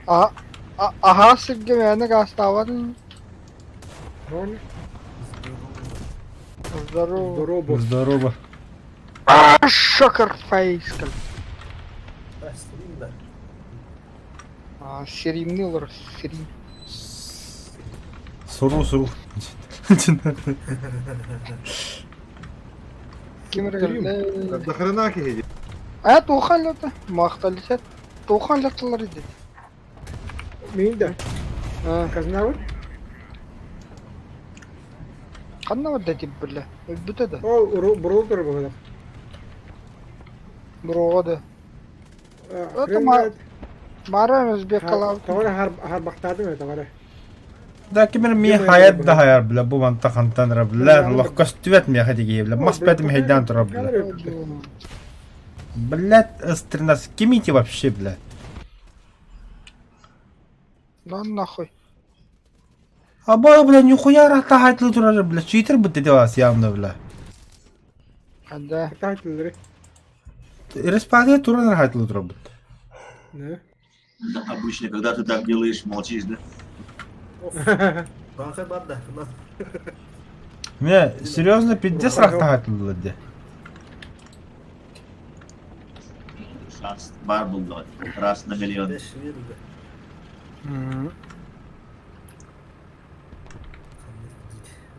Аһаа аһаа сиргэ мээнэ гаастаабатын. Рон. Здорово. Здорово. Здорово. А, шокер фейс. А, серийный олор, серий. Суру суру. Ким эрэ До хрена киһи. А, тухан лата. Махталисет. Тухан латалар иди. Мин да. Казнавыр. Ханна барда дип бile. Өлбүтэ да. Ол бурул тур быһыылаах. Буруоҕа да. Это Мара разбекалав. Тоҕо харбахтаатым ээ тоҕо эрэ. Да ким ми хайат да хайар бля бу манта хантан ра бля лох көстүбэт миэхэ тигии бля мас бэтим хэйдээн турар бля. Блядь, С-13, кимите вообще, бля? Да нахуй. Аба, бля, нихуя рахтахайтлы турар, бля, читер бит деди вас явно, бля. Ханда. Тахтылары. Респадия туран рахайтлы турар бит. Да. Да, обычно, когда ты так делаешь, молчишь, да? Банка бар да. Не, серьезно, пиздец рахтахайтлы ди. Шанс бар был, да, раз на миллион. Беш верді.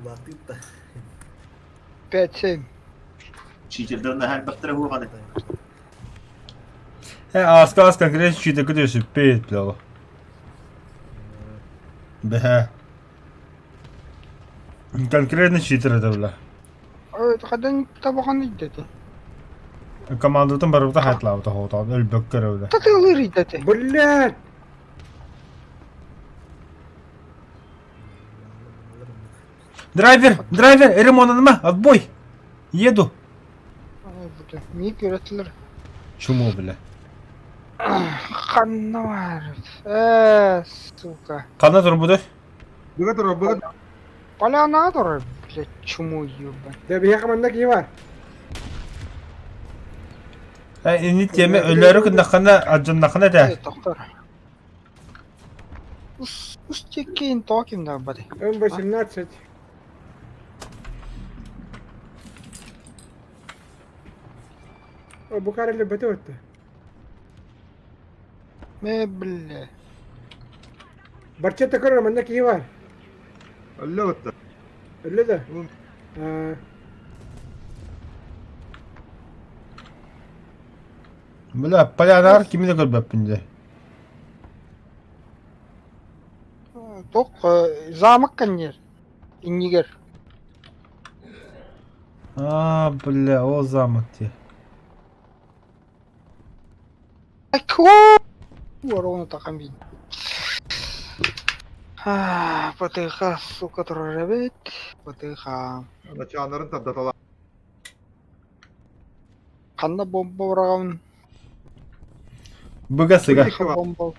Латып та. 5-7. Читердер на хальбахтара хуганы. Э, аска ас конкретно читер күтөсү пейт, бля. Бля. Конкретно читер это, бля. Хадан табахан идети. Командатын барыбыта хайтлаабыта хоотоон өлбөккө эрэ бля. Татылыр идети. Блядь! Драйвер, драйвер, ремоныныма, отбой! Еду. Мик үйрәтилер. Чмо, бля. Ханна бар. Э, сука. Ханна турбудай? Быга турар, быга. Поляна турар, блядь, чуму ебать. Да биһиэхэ манна киһи бар. Э, ини тиэмэ өлөөрү гыннаххына, алдьаннаххына этэ. Доктор. Ус, ус теккин токим да бары. М18. О, бу кареле бөтө өттө. Ме, бля. Барчетта көрөр манна киһи бар. Өллө бытта. Өллө да. Аа, Бля, полянаар кими да көрбөппүн дии. Ток замок каннер. Иннигер. А, бля, ол замок дии. Ай, Ворона такамин. ПТХ, сука, турар эбит. ПТХ. Начааннарын тардатала. Ханна бомба быраҕабын? Быга сыга. Бомба.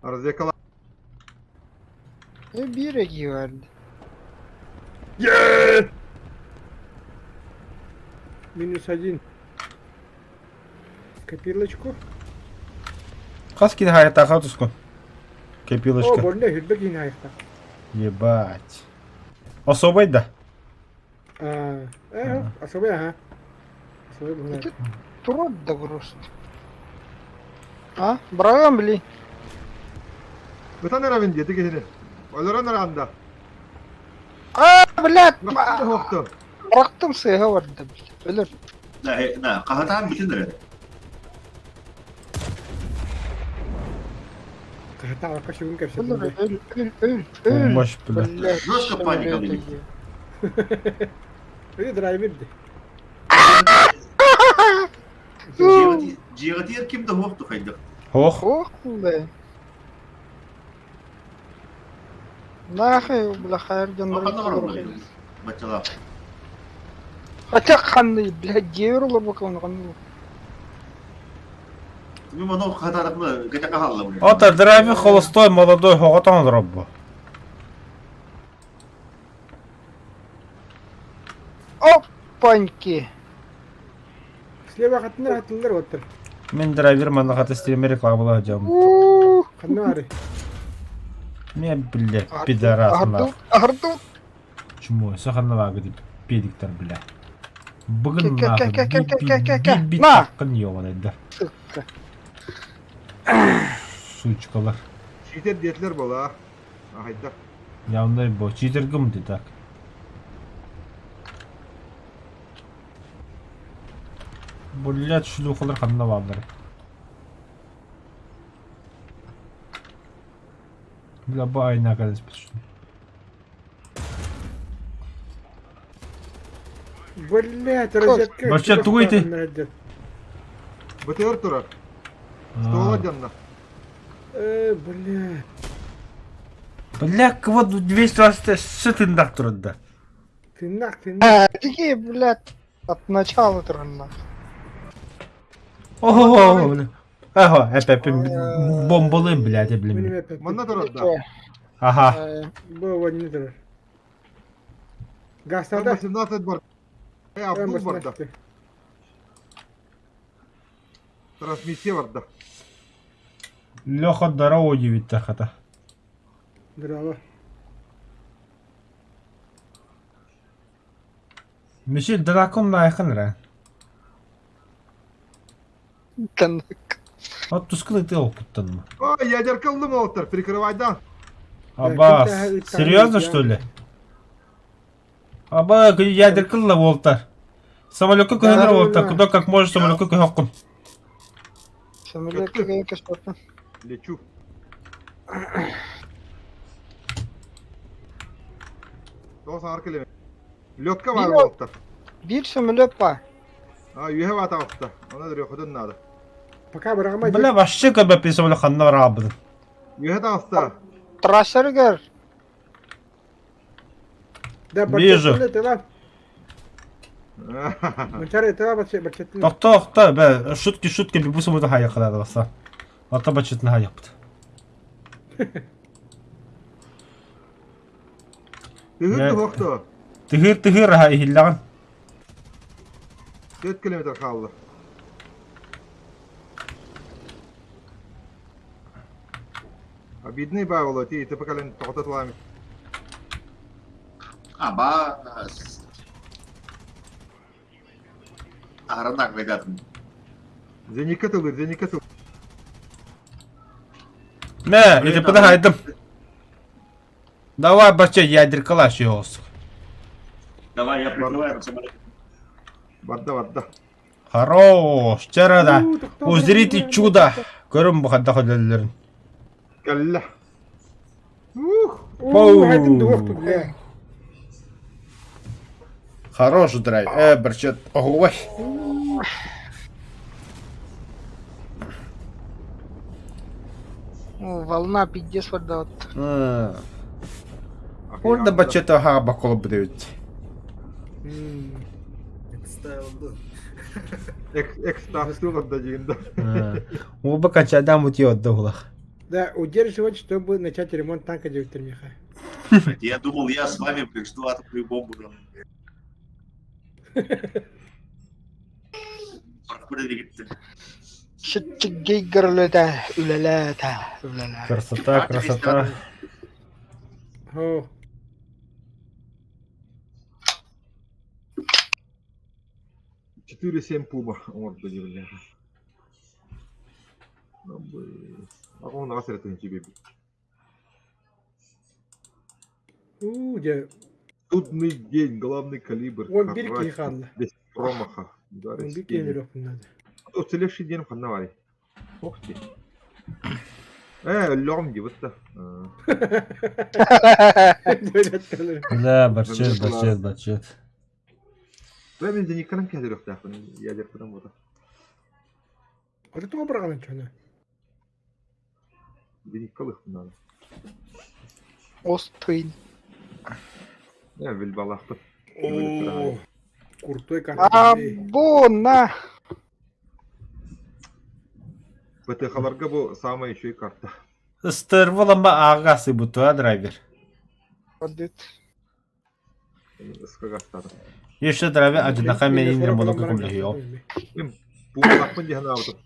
Развекала. Э, биир эгии барды. Минус один. Копилочку. Хас кини хайатааха тускун. О, Копилочка. больно, хүрбэ киһини айахта. Ебать. Особай да? Аа, э, особый, ага. Особый быһылаах. Ити турар да просто. А, быраҕыам били. Ытан эрэбин диэти киһини. Олорон эрэ А, блядь! анда. Бырахтым сыыһа барда, блядь. Өлөр. Да, да, хаһатаан бүтүн эрэ. Хаһатаабакка сүгүн Өлөр, кэпсэтин өл, өл, өл, өл. Помощь, бля. Блядь, Жестко паника блядь, выйдет. Үй драйвер ди. Дьиэҕитигэр ким да суох тухайдах. Ох. Ох, бля. Нахуй, бля, хайр Ханна бараллар дьоннорун. Баччалаах. Хотя ханны, блядь, дьиэбэр олорбоккун ханны. Мин ону хатаатахпына кэтэхэ хаалла бу. Ото драйвер холостой молодой хоҕотон роббу. Опаньки! Слева хатыннар хатыллар оттар. Мин драйвер манна хата стример рекламалаах дьон. У-у-у. Ханна бары. Мен бля, пидорас нах. Ардут, Чмо, саханналаага дип педиктер бля. Бүгүн Ке- ке- ке- ке- ке- ке- ке- ке. бит На! таккын ёбаныйдар. сука. Сучкалар. Читер диэтилэр буолаа. Ахайдах. Явнай бо читер гым ди так. Блядь, шлюхалар ханна бааллар. Бля, бу айна кэлэспит. Блядь, розетка. Вообще, тугуй ты. Бытыгар турар. Ствола дьонно. Э, бля. Бля, вот 220 сытындак турда. Тыннах, тыннах. А, такие, блядь, от начала турна. Ого, бля. Ага, опять бомбалы, блядь, блин. Минимум Манна турар да. Ага. Бу уонна турар. Гастада. 18 бар. Э, Абдул барда. Трансмиссия барда. Леха здорово удивить хата. Здорово. Мишель дракон найхан ра. Танк. Вот тускулы ты опыттан. Ой, ядерка молотор, прикрывай, да. Абас, серьезно что ли? Аба, ядерка уолтар. Самолекка көһөнөр уолтар, куда как можешь самолекка көһөккүн. Самолекка көспөппүн. Лечу. Тоҕо саҥар кэлэмэ. Лётка баар уолаттар. Биир самолет баар. А, үөһэ баатаҕыста. Она дрёхотун надо. Пока быраҕыма Бля, вообще көрбөппүн самолет ханна бараабытын. Үөһэ таҕыста. Трассерыгар. Да, Вижу. Тохто, тохто, бә, шутки, шутки, бу самолет хайаккалады баса. Ата бачытын хайаппыт. Тыһыр туһохто. Тыһыр тыһыр аха иһиллэҕин. 4 километр хаалла. Обидный баавало ти ити кэлэн тоҕото тулаами. Абаас. Аһаран агрегатын. Зенитка тылыр, зенитка тыл. Мэ, ити пыда Давай, бача, ядеркала шиос. Давай, я прикрываю на самолете. Барда, барда. Хорош, вчера да. Узрите чудо. Көрүм бу хадда хөдөллөрүн. Кэллэ. Ух! Оу. Хорош драйв. Э, барчет. Ой. Волна пиздец вода. Орда бачета ха бакол бдевит. Экстаз дадим, да. Оба качадан вот ее отдал. Да, удерживать, чтобы начать ремонт танка 9 меха. Я думал, я с вами, блин, жду атомную бомбу. Красота, красота. О. 4-7 пума. Орда бля. Аҕа сэрэтин тебе. У, дьэ. Судный день, главный калибр. Он бир киһи хаалла. Без промаха. Он бир киһи өлүөхпүн наада. Уцелевший день ханна барый. Ох ты. Э, өллөҕүм дии бытта. Да, барчет, барчет, барчет. Бля, мен зеникканан кэһэлэрөхтээхпин, ядерканан буота. Ото тоҕо быраҕан чоно? Зеникка ылыахпын наада. Остын. Э, билбалаахпыт. О, крутой карта. А, бу на. ПТХ-ларга бу самая еще и карта. Ыстырвалама аагасы бутуа драйвер. Бандит. Ыскагастары. Еще драйвер адынаха менин болоку кумлехио. Пумалаахпын диһэн аабытым.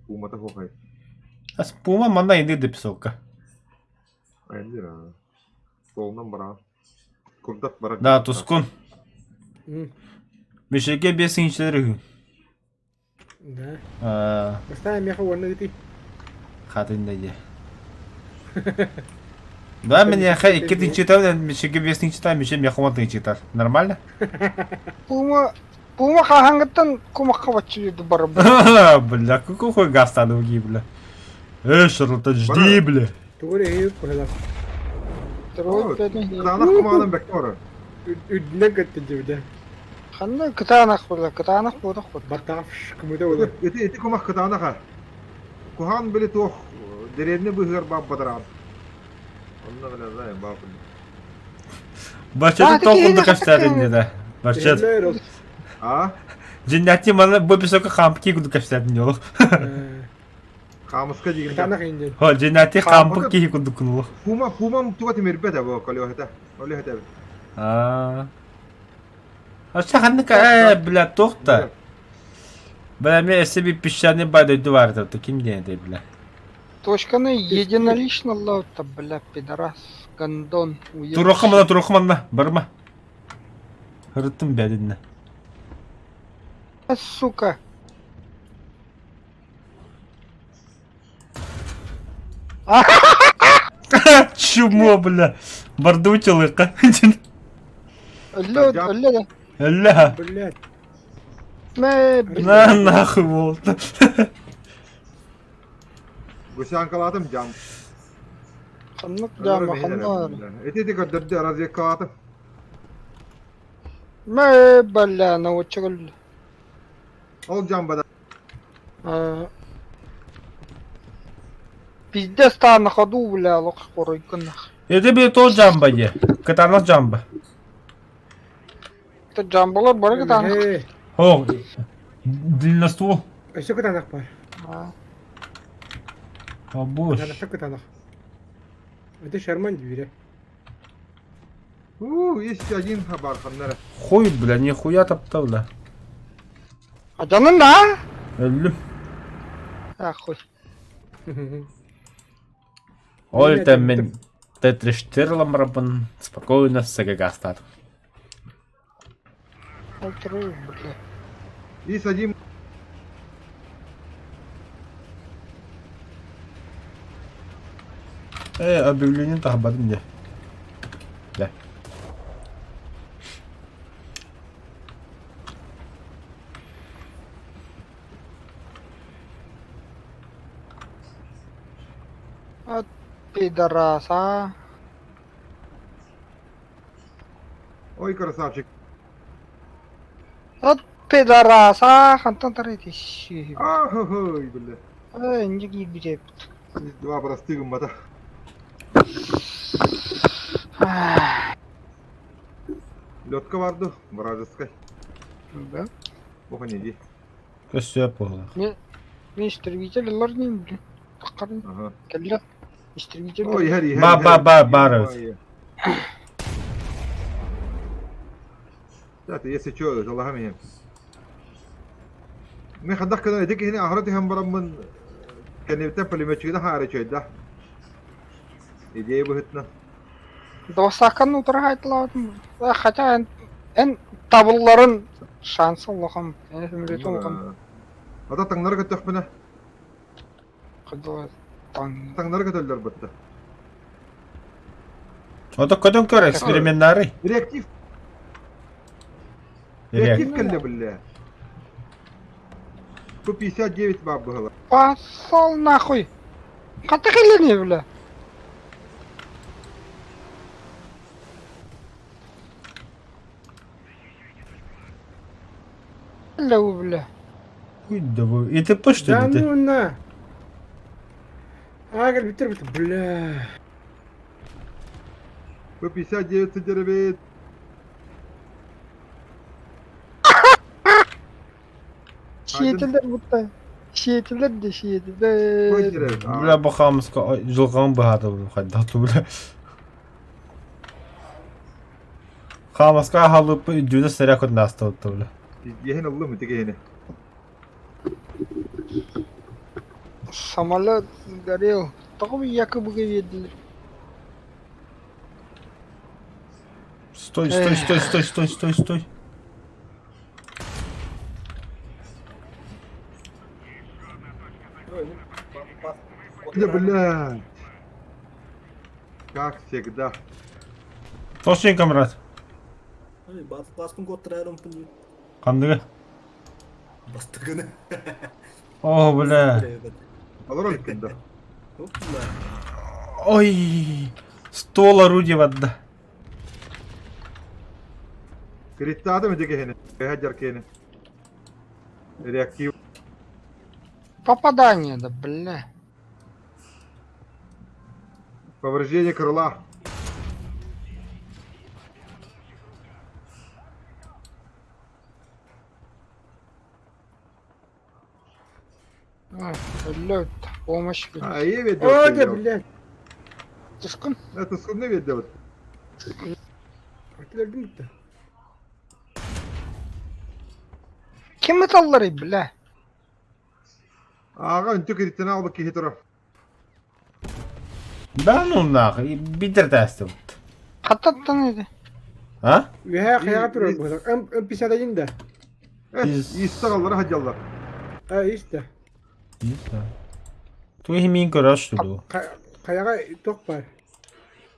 Пумата хуохай. Ас пума манна инди депсока. Айндира. Солнан бара. Курдат бара. Да, тускун. Мишеге бесинчилер үһү. Да. Аа. Бастаан миэхэ уонна ыытый. Хатын да дьэ. Да, меня икки тынчыта, мишеге бесинчита, мише миэхэ уон тынчытар. Нормально? Пума Пума хаһааҥҥыттан кумахха баччы барбыт. Бля, какой хуй газ стали бля. Эй, Шарлотта, жди, бля. Тугу эрэ эһиги куһалар. Кытаанах кумаҕынан бэккэ барар. Үрдүнэн көттө дьибидэ. Ханна кытаанах була, кытаанах буолах буолла. Баттаҕа кымыта буолар. Ити ити кумах кытаанаха. Куһаҕан били туох дэриэбинэ быыһыгар баар бадараан. Онно бile знаем баар Барчаты толкунду кэпсээтин да. Барчат. А? Дьиннээти маны бу песокка хампки курдук кэпсээтин олох. Хаамыска диигин да. Кытаанах индин. Хо, дьинати хаампыт киһи курдуккун улах. Пума, пумам туга тимирбэт бу колеһата. Колеһата эбит. Аа. Ача ханнык ээ, бля, туох да. Бля, мен эссе bir песчаный бай дойду бар это ким диэн этэй, бля. Точканы единолично лаута, бля, пидорас, гондон, Туруохха манна, туруохха манна, барма. Ырыттым бэдиннэ. Сука. Чмо, бля. Бардучилыка. Өллө, өллө да. Өллө. Блядь. Мэ, блядь. На нахуй болду. Гусянкалаатым дьам. Ханнык дьаама, ханна. Ити ити көрдөрдө разведкалаатым. Мэ, бля, научча өллө. Ол дьамбада. Пиздец та на ходу, бля, лох хоройкын. Это бе то жамба е. Катанах жамба. Это джамбалар бар кытаанах. Э, О, длинноствол. Өссө кытаанах бар. Обош. Кытаанахта кытаанах. Это Шерман двери. У, есть один хабар ханнара. Хуй, бля, нихуя тапта, бля. А дьонун да? Өллүм. Ахуй. Ой, там мен тетрештерлам рабын спокойно сагагастат. Альтру, бля. Есть один Э, объявление тахбадым де. Да. А пидорас, а? Ой, красавчик. От пидорас, а? Хантан тарыты. Ой, бля. Эй, не гибри. Два простых мата. Лётка варду, вражеская. Да. Бога не иди. Көссө буолла. Мен истребитель лорнин, блин. Таққарын. Ага. Кэллэ. Истребитель. Ой, иһэр, иһэр, Ба, ба, иһэр. ба, бар эбит. Да, ты если чё, залаха меня. Мен хадах кына эти киһини аһара түһэн бараммын кэннибиттэн пулеметчигин хаары чөйдө. Идея быһытна. Двасаканы утарахайтылаабытым. Хотя эн, эн табылларын шансы улахан. Эн самолеты улахан. Ата таҥнары көтөхпүнэ. Кыдыла таң. Таҥнары көтөллөр бытта. Ото көтөн көр эксперименнары. Реактив. Реактив кэллэ биллэ. Бу 59 баар быһыла. Пошел нахуй. Хата кэллини бля. Бля, бля. Хуй да вы. И ты что Да ли ты? ну на! А, битер битер, бля. Бу 59 сидербит. Сиэтилер бутта. Сиэтилер де сиэтилер. Бля, бахамска жылган бахата бу хайда бля. Хамаска халып жүнө сэрэ кот наста бля. Ехин аллым итигени. Самолет сгорел. Тоҕо якобы видели. Стой, стой, стой, стой, стой, стой, стой. Да, блядь. Как всегда. Тосин камрад. Баспын коттырарым пын. Кандыгы. Бастыгыны. О, бля. Алар да. Ой. Стол орудие вадда. Криттадым итигени. Эһэ Реактив. Попадание, да бля. Повреждение крыла. Өллөт. Помощь. А, я видел. О, да, блядь. Тускун. Это скудно видел. Атылардым бутта. Ким ыталларый, бля? Аҕа үнтү кириттэн албыт киһи турар. Да ну нахуй, бидер тестибут. Хаттаттан edi. А? Үөһээ хайаҕа турар быһыылаах. М М51 да. Э, иистаҕаллара сылдьаллар. А, истэ. Туй мин көрөр что ли? Хайаҕа туох баар?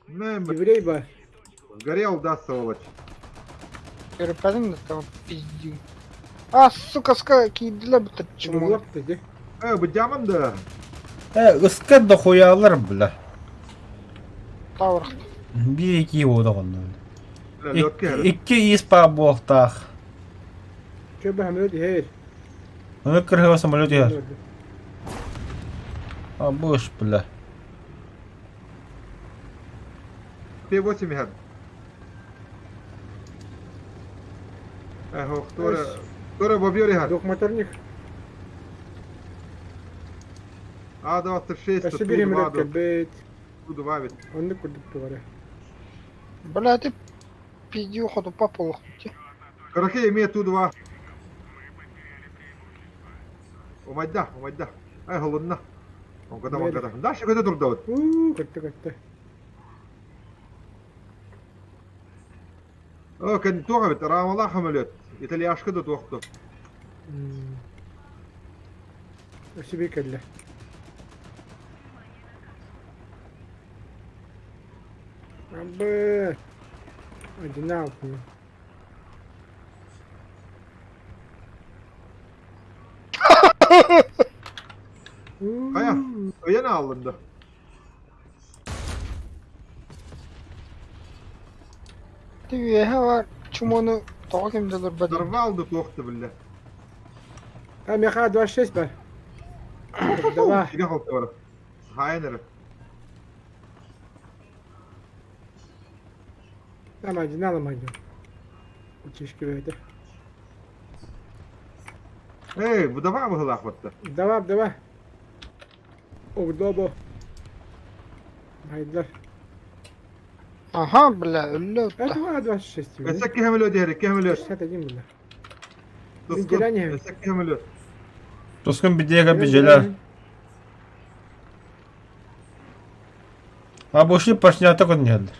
Не, Еврей баар. Горел, да, сволочь. Көрүппэтим да того пиздю. А, сука, ска киирдилэр бутта чмо. Чумулак да Э, быдьаман да. Э, ыскар да хуялар бля. Тавр. Биир ики уода онно. Лётке. Икки ис паа буолтаах. Чө баһамыт иһэр. Аны кырһыга самолет иһэр. А буш, бля. П8 иһэр. Э, Тора, Тора бобер иһэр. Двухмоторник. А26, Өссө биир Ту-2, самолет кэлбит. Ту-2 ведь. Оннук курдук тугара. Бля, ты пиздю ходу по полу. Карахей имеет Ту-2. Умайда, умайда. Ай, холодно. Он когда он когда. Дальше когда турда вот. Уу, көттө көттө. О, кэн туға бит, рамала хамолет. Итальяшка да туқты. Өссө биир кэллэ. Абы. Одинаково. Хайа, öyen alındı. Ты үөһэ бар чмону тоҕо ким да олорбот. Дарвалды туқты білі. А, меха 26 бар. Давай. Сиге қалты бар. Хайнер. Там одиналом один. Утишки это. Эй, бұдава бұғылақ батты. Давай, давай. Огдобо. Хайдар. Ага, бля, өллө Это утта. 26. Эсек кемелө дері, кемелө. 61 бля. Тұскын, Герания. эсек кемелө. Тоскун бидега бижелер. А бушли пашнята кон нелдер.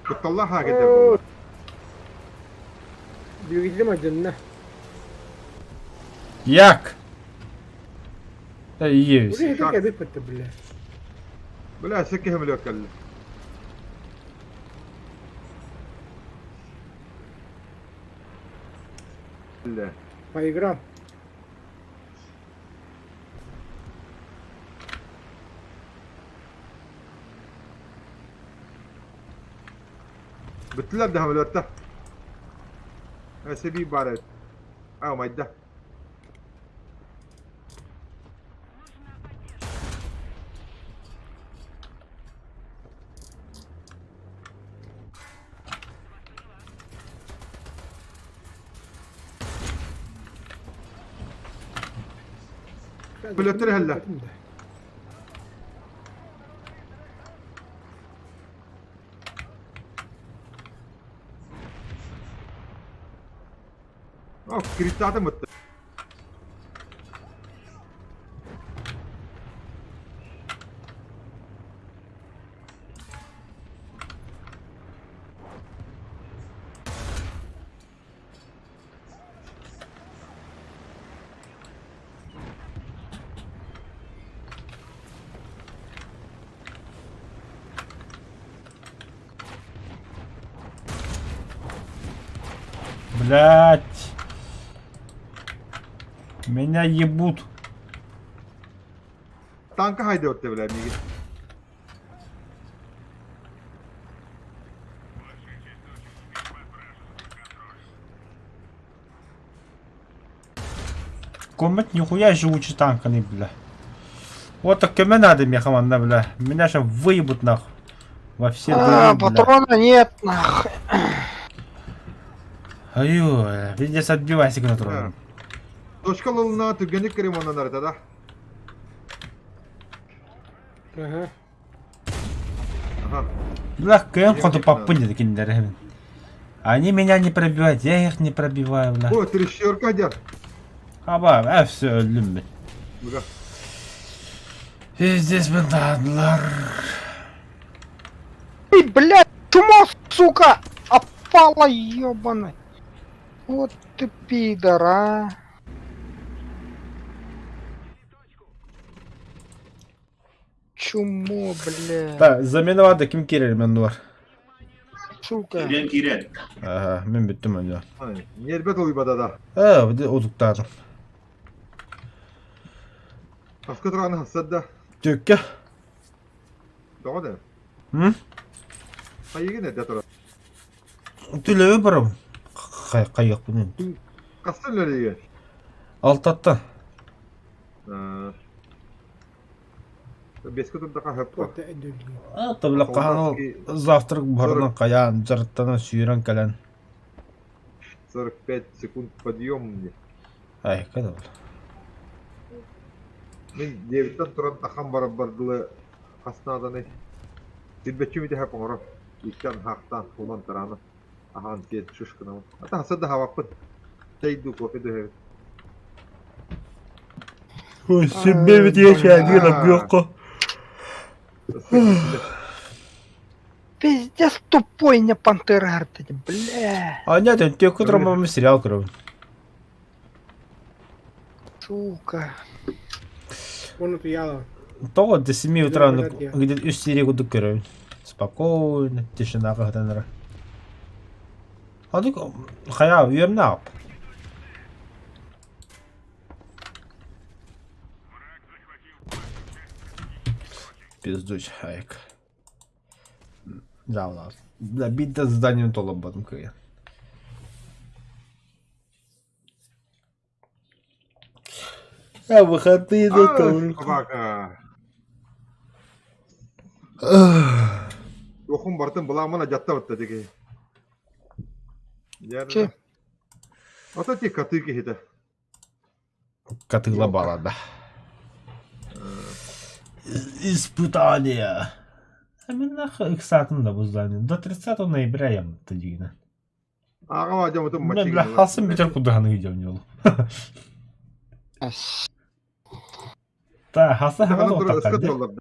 Кутталла ха кетер. Двигателем один. Як? Э, иебис. Уже это как бы бля. Бля, эсек кемелө кәлі. Бля. Поиграл. Бүттілер де хамелетті. Эсеби бар ет. Ау, майда. Билеттер хәллә. О, криттаты мытты. Блять. Меня ебут. Танка хайда өтті, бля, неге. Комет нихуя живучий танканы, бля. Вот так кеме надо мне команда, бля. Меня же выебут нахуй. Во все А, дыры, бля. патрона нет, нахуй. Аю, пиздец отбивайся гына турабын. Точка ылына түргэнник ремоннанар да. Ага. Ага. Бля, кыайан хоту паппын деді кинилэр. Они меня не пробивают, я их не пробиваю, бля. О, трещерка дед. Аба, ә, все, өлдүм мин. Бля. Пиздец бынтаадылар. Ты, блядь, чмо, сука! Опала, ёбаный! Вот ты пидор, а! Чмо, блядь, Так, замена ким киирэр мен бар. сука. Киирэн киирэн. Ага, мин бүттүм онно. Нербет улуйбата да. Э, утуктаатым. Аска тураны хасса да. Түккэ. Тоҕо да? М? Хайыгын эрдэ турар. Түлөбү барабын. Хайыахпын. Хассан үлэлиигин? Алтаттан. Беске турдаха хөп Туох да өйдүүллүү. А, хаһан ол завтрак буһарынан хайаан дьарыктанан сүүрэн кэлэн. 45 секунд подъем мне. Ай, когда был? Мин девяттэн туран тахан барар бардылы хаснааданы. Силбэччи митэ хоҥоро. Иккан хаахтаан хунан тараана. Аһаан сиэн шишканабын. Ата хаса да хаваппын. Чэй дуу кофе дуу иһэбин. Ой, себе ведь я один объёкко. Пиздец тупой не пантера, говорит, бля, А нет, я утром сериал көрөбүн. сука. Оны туяла. Того до 7 утра Да, да, где-то үс серия курдук көрөбүн. Спокойно, тишина кахтанара. Аны хая үөрнэ ап. Пиздуч хайк. Да, Да, бита зданием толобатым кыйын. А выходные да тоже. Собака. Охун бартын буламына жатта батта диги. Че? Ата ти каты кихите. Катыла бала, да. Испытание. А мен нахуй ыксатын да бу здание. До 30 ноября я тадигина. Ага, жамытым Мен бля хасын битер кудаханы идем не Та хаса хама тоқтаққа.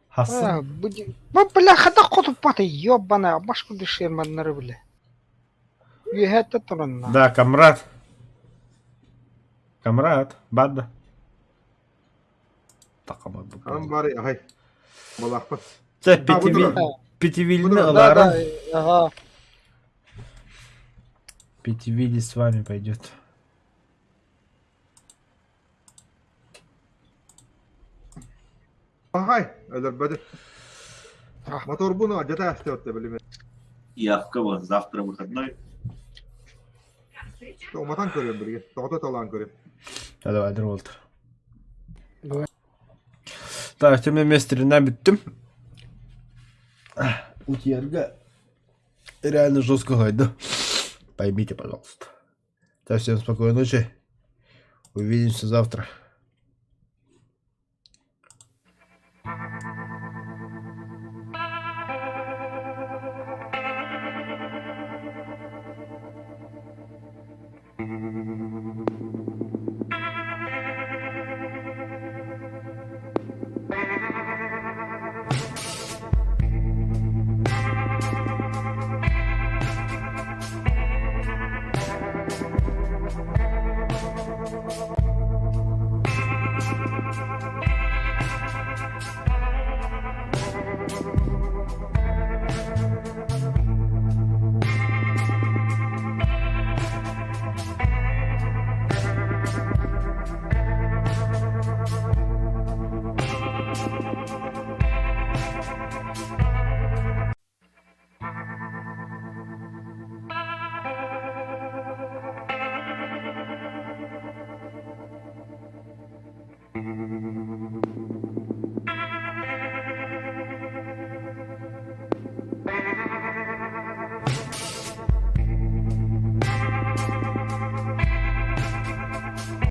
Хасы. А, буди... Бу, бля, хата хотуппата, ёбаная, башку дыши, маннары, бля. Үөһэ туранна. Да, камрад. Камрад, бада. Такама. Ан бары, ай. Балахпын. Це А, пятивильны Да, Лара. да, ага. Пятивилли с вами пойдет. Ағай, өлөр Мотор буну жата ашты билеме. Явкова, завтра выходной. Уматан көрөм бирге. Тоғыта талаан көрөм. Да, давай, друг. Давай. Так, тем месте бүттүм. Утьерга реально жестко гайда. Поймите, пожалуйста. Так, всем спокойной ночи. Увидимся завтра.